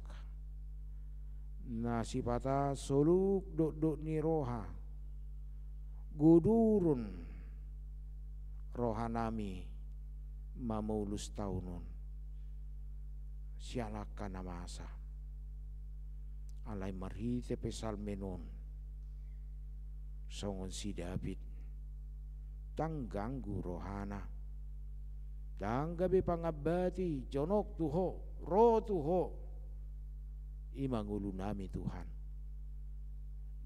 na sipata soluk dokdok ni roha, Godoron rohanami mamolus taon on siala angka na masa. Alai marhite psalmen on, songon si David, ndang ganggu rohana. Ndang gabe pangambati jonok tu Ho, ro tu Ho. I ma ngolunami Tuhan.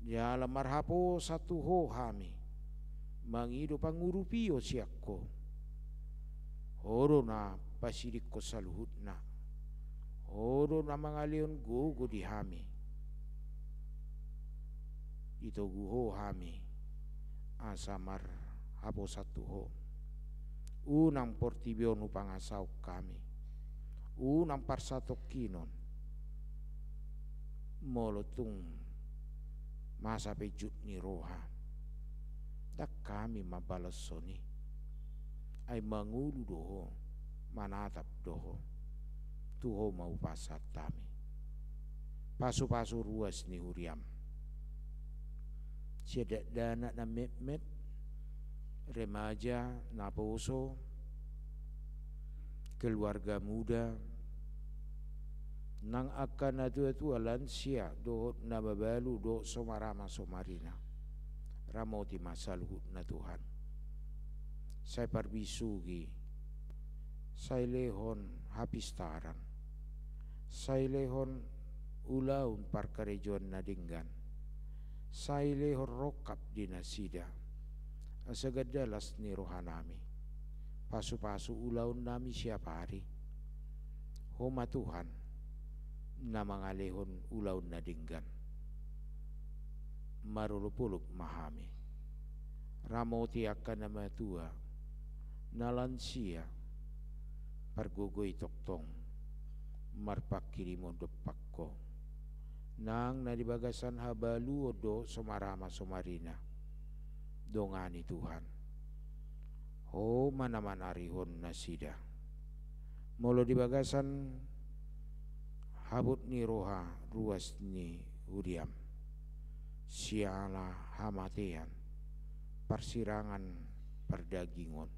Jala marhaposan tu Ho hami mangido pangurupion sian Ho. Ho do na pasidingkon saluhutna. Ho do na mangalehon gogo di hami. Ditogu Ho hami asa marhaposan tu Ho. Unang portibi on hupangasahon hami. Unang parsatongkinon. Molo tung masa pe jut ni roha, ndang hami mambalashon i. Ai mangolu do Ho, manatap do Ho. Tu Ho ma hupasahat hami. Pasupasu ruas ni huriam. Sian dakdanak na metmet, remaja, naposo, keluarga muda, nang angka natuatua, lansia, dohot na mabalu, dohot somarama somarina. Ramoti ma saluhutna Tuhan. Sai parbisuhi, sai lehon hapistaran, sai lehon ulaon parkarejoan na denggan, sai lehon rongkap di nasida. Asa ganda las ni rohanami. Pasupasu ulaonnami siap ari. Ho ma Tuhan, na mangalehon ulaon na denggan. Marolopolop ma hami. Ramoti angka na matua, na lansia, pargogoi tongtong, marpanghirimon dompak Ho. Nang na di bagasan habaluon dohot somarama somarina. Dongani Tuhan. Ho ma na manarihon nasida. Molo di bagasan habot ni roha ruas ni huriam. Siala hamatean, parsirangan pardagingon.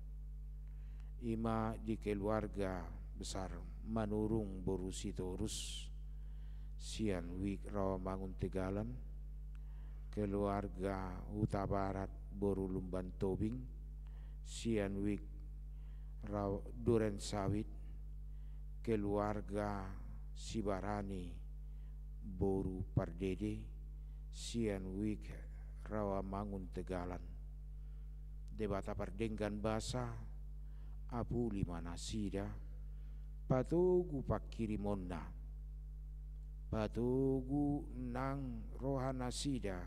I ma di keluarga besar Manurung boru Sitorus, sian Wik Rawamangun Tegalan, keluarga Hutabarat boru Lumban Tobing, sian Wik Ra-, Duren Sawit, keluarga Sibarani boru Pardede, sian Wik Rawamangun Tegalan. Debata pardenggan basa, apuli ma nasida, patogu panghirimonna, patogu nang roha nasida,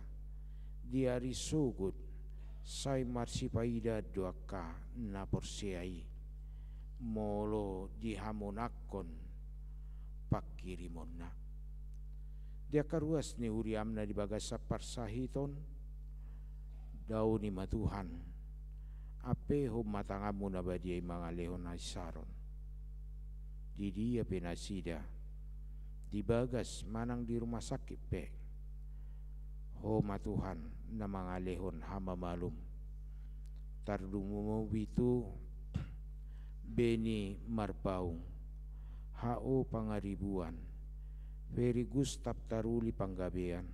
di ari sogot, sai marsipaidaan do angka na porsea i, molo dihamonangkon panghirimonna. Di angka ruas ni huriam na di bagasan parsahiton, daoni ma Tuhan, ampehon ma tanganmu na badia i mangalehon hasisaron. Di dia pe nasida, di bagas manang di rumah sakit pe, Ho ma Tuhan na mangalehon hamamalum. Tarlumobi tu Beni Marpaung, H O Pangaribuan, Ferry Gustaf Taruli Panggabean,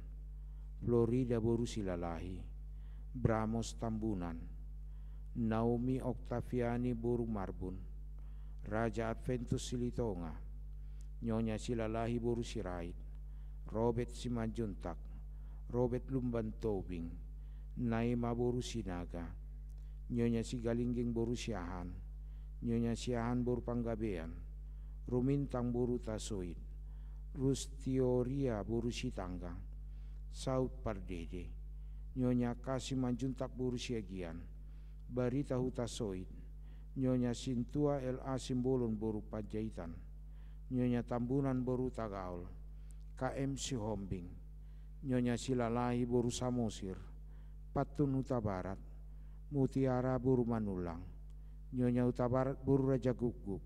Florida boru Silalahi, Bramos Tambunan, Naomi Oktaviani boru Marbun, Raja Adventus Silitonga, Nyonya Silalahi boru Sirait, Robert Simanjuntak, Robert Lumban Tobing, Naima boru Sinaga, Nyonya Sigalingging boru Siahaan, Nyonya Siahaan boru Panggabean, Rumintang boru Tasoit, Rustioria boru Sitanggang, Saut Pardede, Nyonya Ka Simanjuntak boru Siagian, Barita Hutasoit, Nyonya Sintua L A Simbolon boru Panjaitan, Nyonya Tambunan boru Tagaol, K M Sihombing, Nyonya Silalahi boru Samosir, Pantun Hutabarat, Mutiara boru Manullang, Nyonya Hutabarat boru Rajagukguk,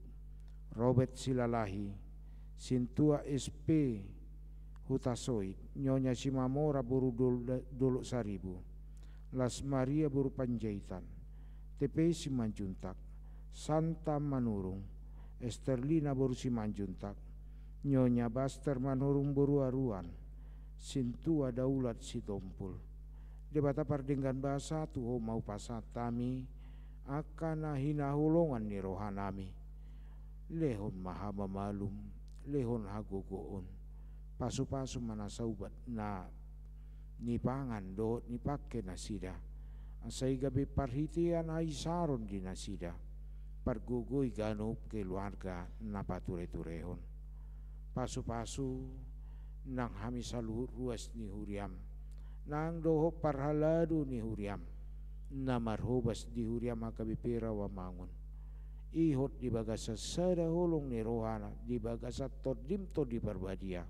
Robert Silalahi, Sintua S P Hutasoit, Nyonya Simamora boru Dol-, Dolok Saribu, Las Maria boru Panjaitan, T P Simanjuntak, Santa Manurung, Esterlina boru Simanjuntak, Nyonya Baster Manurung boru Aruan, Sintua Daulat Sitompul. Debata pardenggan basa, tu Ho ma hupasahat hami angka na hinaholongan ni rohanami. Lehon ma hamamalum, lehon hagogoon, pasupasu ma na saubat na nipangan dohot nipangke nasida, asa i gabe parhitean haisaron di nasida, pargogoi ganup keluarga na patureturehon. Pasupasu nang hami saluhut ruas ni huriam, nang dohot parhalado ni huriam, na marhobas di huriam H K B P Rawamangun. Ihot di bagasan sada holong ni rohana, di bagasan Tondim Tondi Parbadia,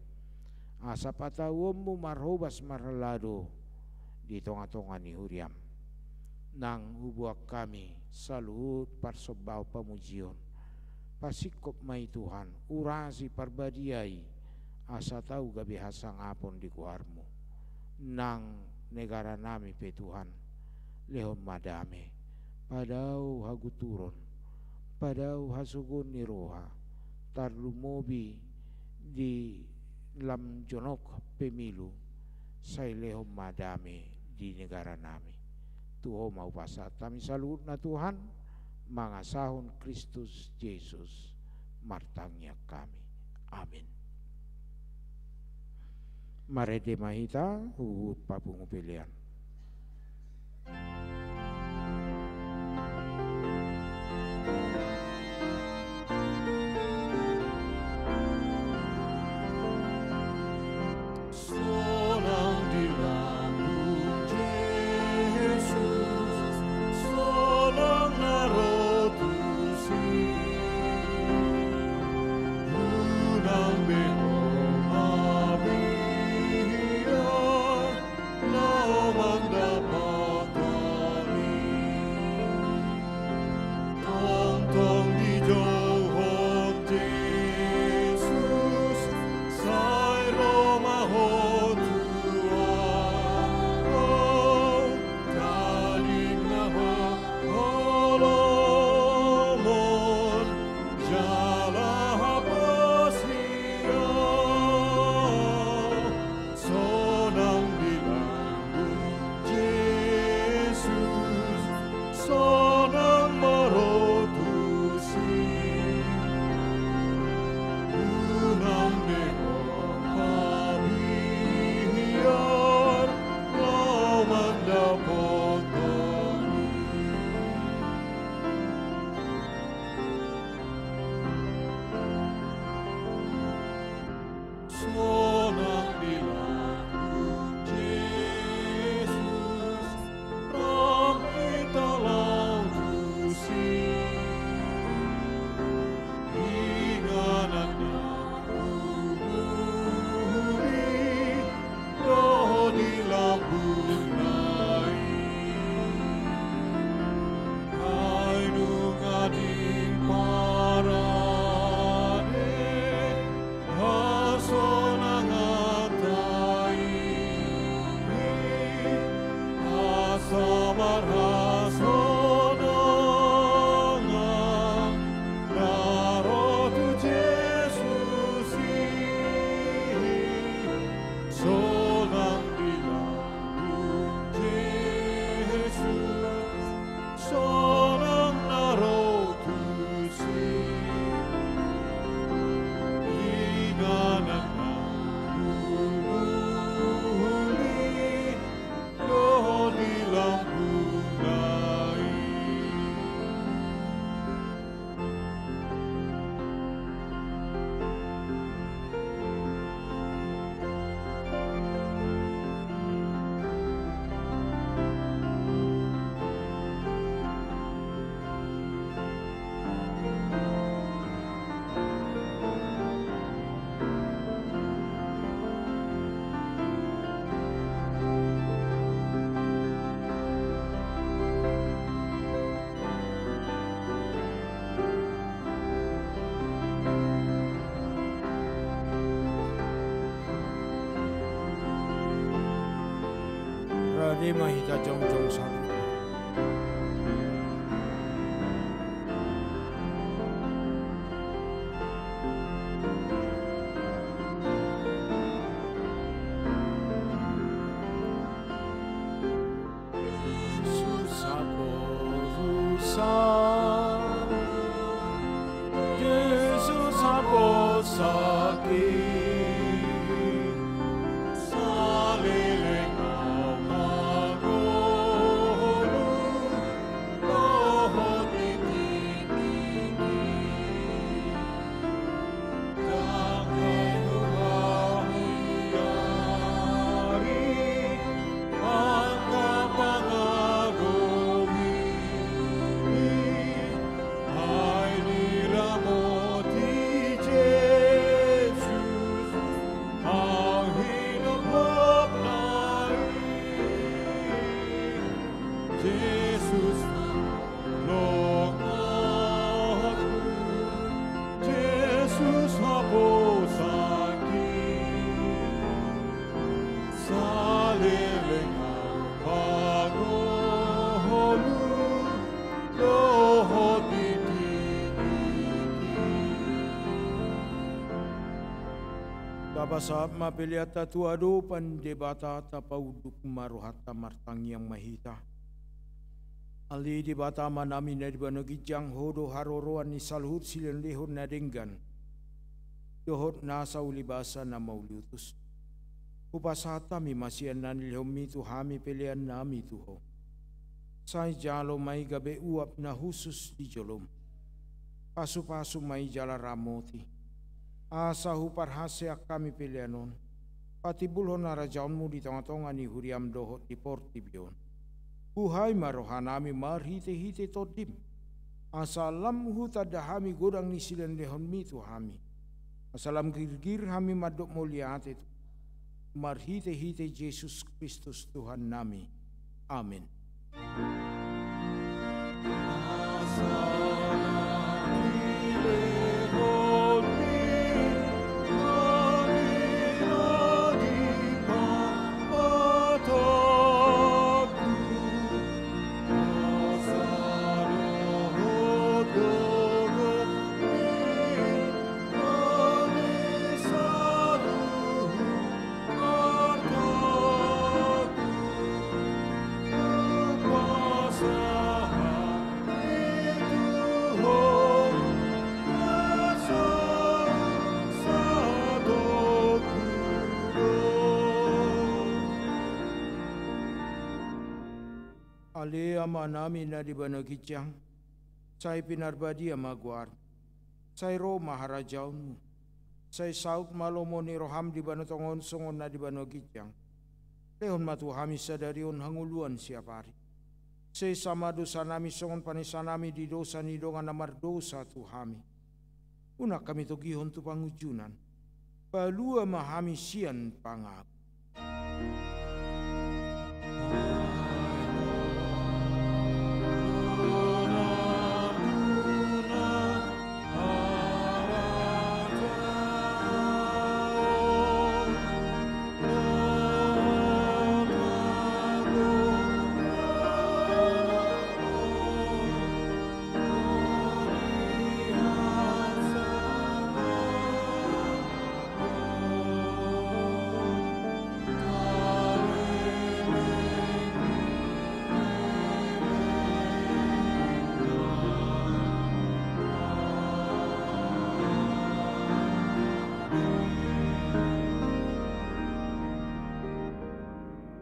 asa patauonmu marhobas marhalado di tongatonga ni huriam. Nang huboan hami saluhut parsombaon pamujion, pasingkop ma i Tuhan, urasi parbadiai, asa tau gabe hasangapon di goarmu. Nang negaranami pe Tuhan, lehon ma dame, padao haguturon, padao hasogoon ni roha, tarlumobi di lam jonok pemilu, sai lehon ma dame di negaranami. Tu Ho ma hupasahat hami saluhutna Tuhan, mangasahon Kristus Jesus martangiang hami. Amin. Marende ma hita huhut papungu pelean. Sonang di lambung Jesus, sonang na ro tusi. Unang be ho mabiar, laho mandapatan Eme hita jongjong saluhutna. Jesus haposan, Jesus haposan, saleleng au mangolu dohot di tingki. Jesus, Lord, Jesus, haposan, saleleng au mangolu dohot di tingki. Tapasahat ma peleanta tu adopan Debata, tapaunduk ma rohanta, martangiang ma hita. Ale Debata Amanami na di banua ginjang, Ho do haroroan ni saluhut silehonlehon na denggan dohot nasa ulibasa na mauliutus. Hupasahat hami ma sian na nilehonMi tu hami peleannami tu Ho. Sai jalo ma i gabe uap na hushus di joloM. Pasupasu ma i jala ramoti, asa huparhaseang hami pelean on patimbulhon harajaonMu di tongatonga ni huriaM dohot di portibi on. Buhai ma rohanami marhitehite TondiM, asa lam hutanda hami godang ni silehonlehonMi tu hami, asa lam girgir hami mandok mauliate tu Ho, marhitehite Jesus Kristus Tuhannami. Amen. Ale Amanami na di banua ginjang, sai pinarbadia ma goarMu. Sai ro ma harajaonMu. Sai saut ma lomo ni rohaM di banua tonga on songon na di banua ginjang. Lehon ma tu hami sadari on hangoluan siapari. Sesa ma dosanami songon panesanami di dosa ni dongan na mardosa tu hami. Unang hami togihon tu pangunjunan. Palua ma hami sian pangago.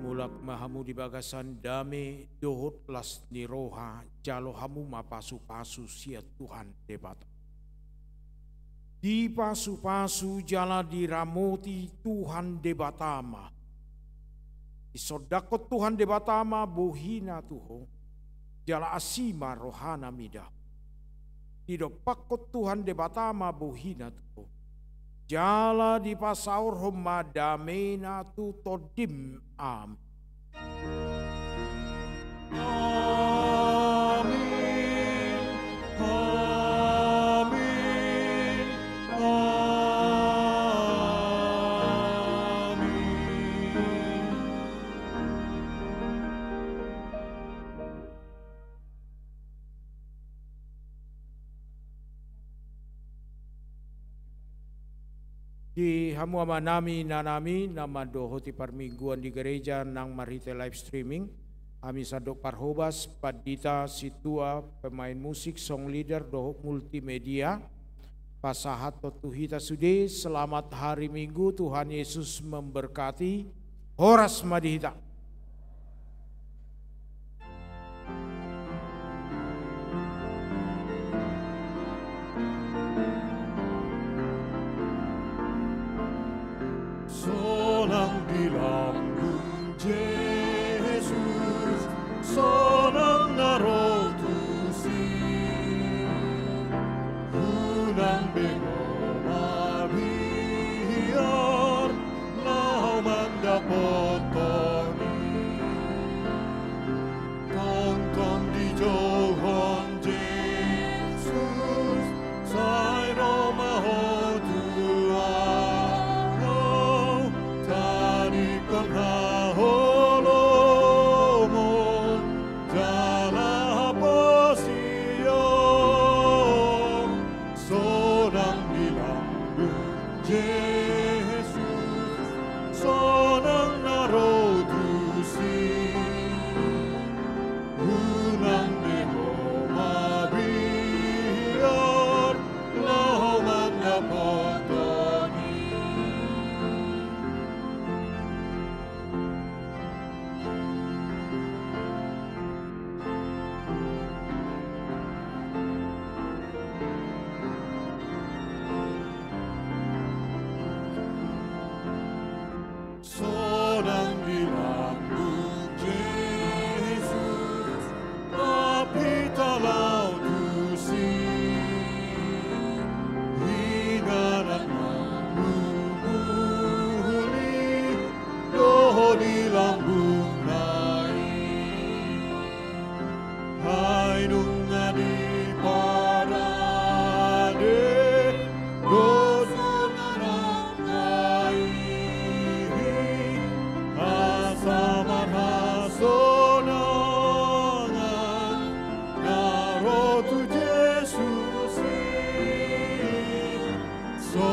Mulak ma hamu di bagasan dame dohot las ni roha, jalo hamu ma pasupasu sian Tuhan Debata. Dipasupasu jala diramoti Tuhan Debata ma. Disondangkon Tuhan Debata ma bohina tu ho, jala asi ma rohana mida ho. Didompakkon Tuhan Debata ma bohina tu ho, jala dipasaorhon ma damena tu tondim. Amin. Amin. Amin. Amin. Di hamu amanami, inanami, na mandohoti parmingguan di gereja nang marhite live streaming, hami sandok parhobas, pandita, sintua, pemain musik, song leader, dohot multimedia, pasahathon tu hita sude, selamat hari Minggu, Tuhan Yesus memberkati, horas ma di hita. Sonang di lambung Jesus, sonang na ro tusi. Unang be ho mabiar, laho mandapothon i. Tongtong dijouhon Jesus, sai ro ma ho tu ahu, tadingkon haholomon, jala haposion. Sonang di lambung Jesus, sonang na ro tusi. Unang be ho mabiar, laho mandapothon i. Sonang di lambung Jesus, hapita laho tusi. Inganan mangumuli, dohot di lambungna i. Ai nunga diparade dos ni anakna i, asa marhasonangan na ro tu Jesus i. So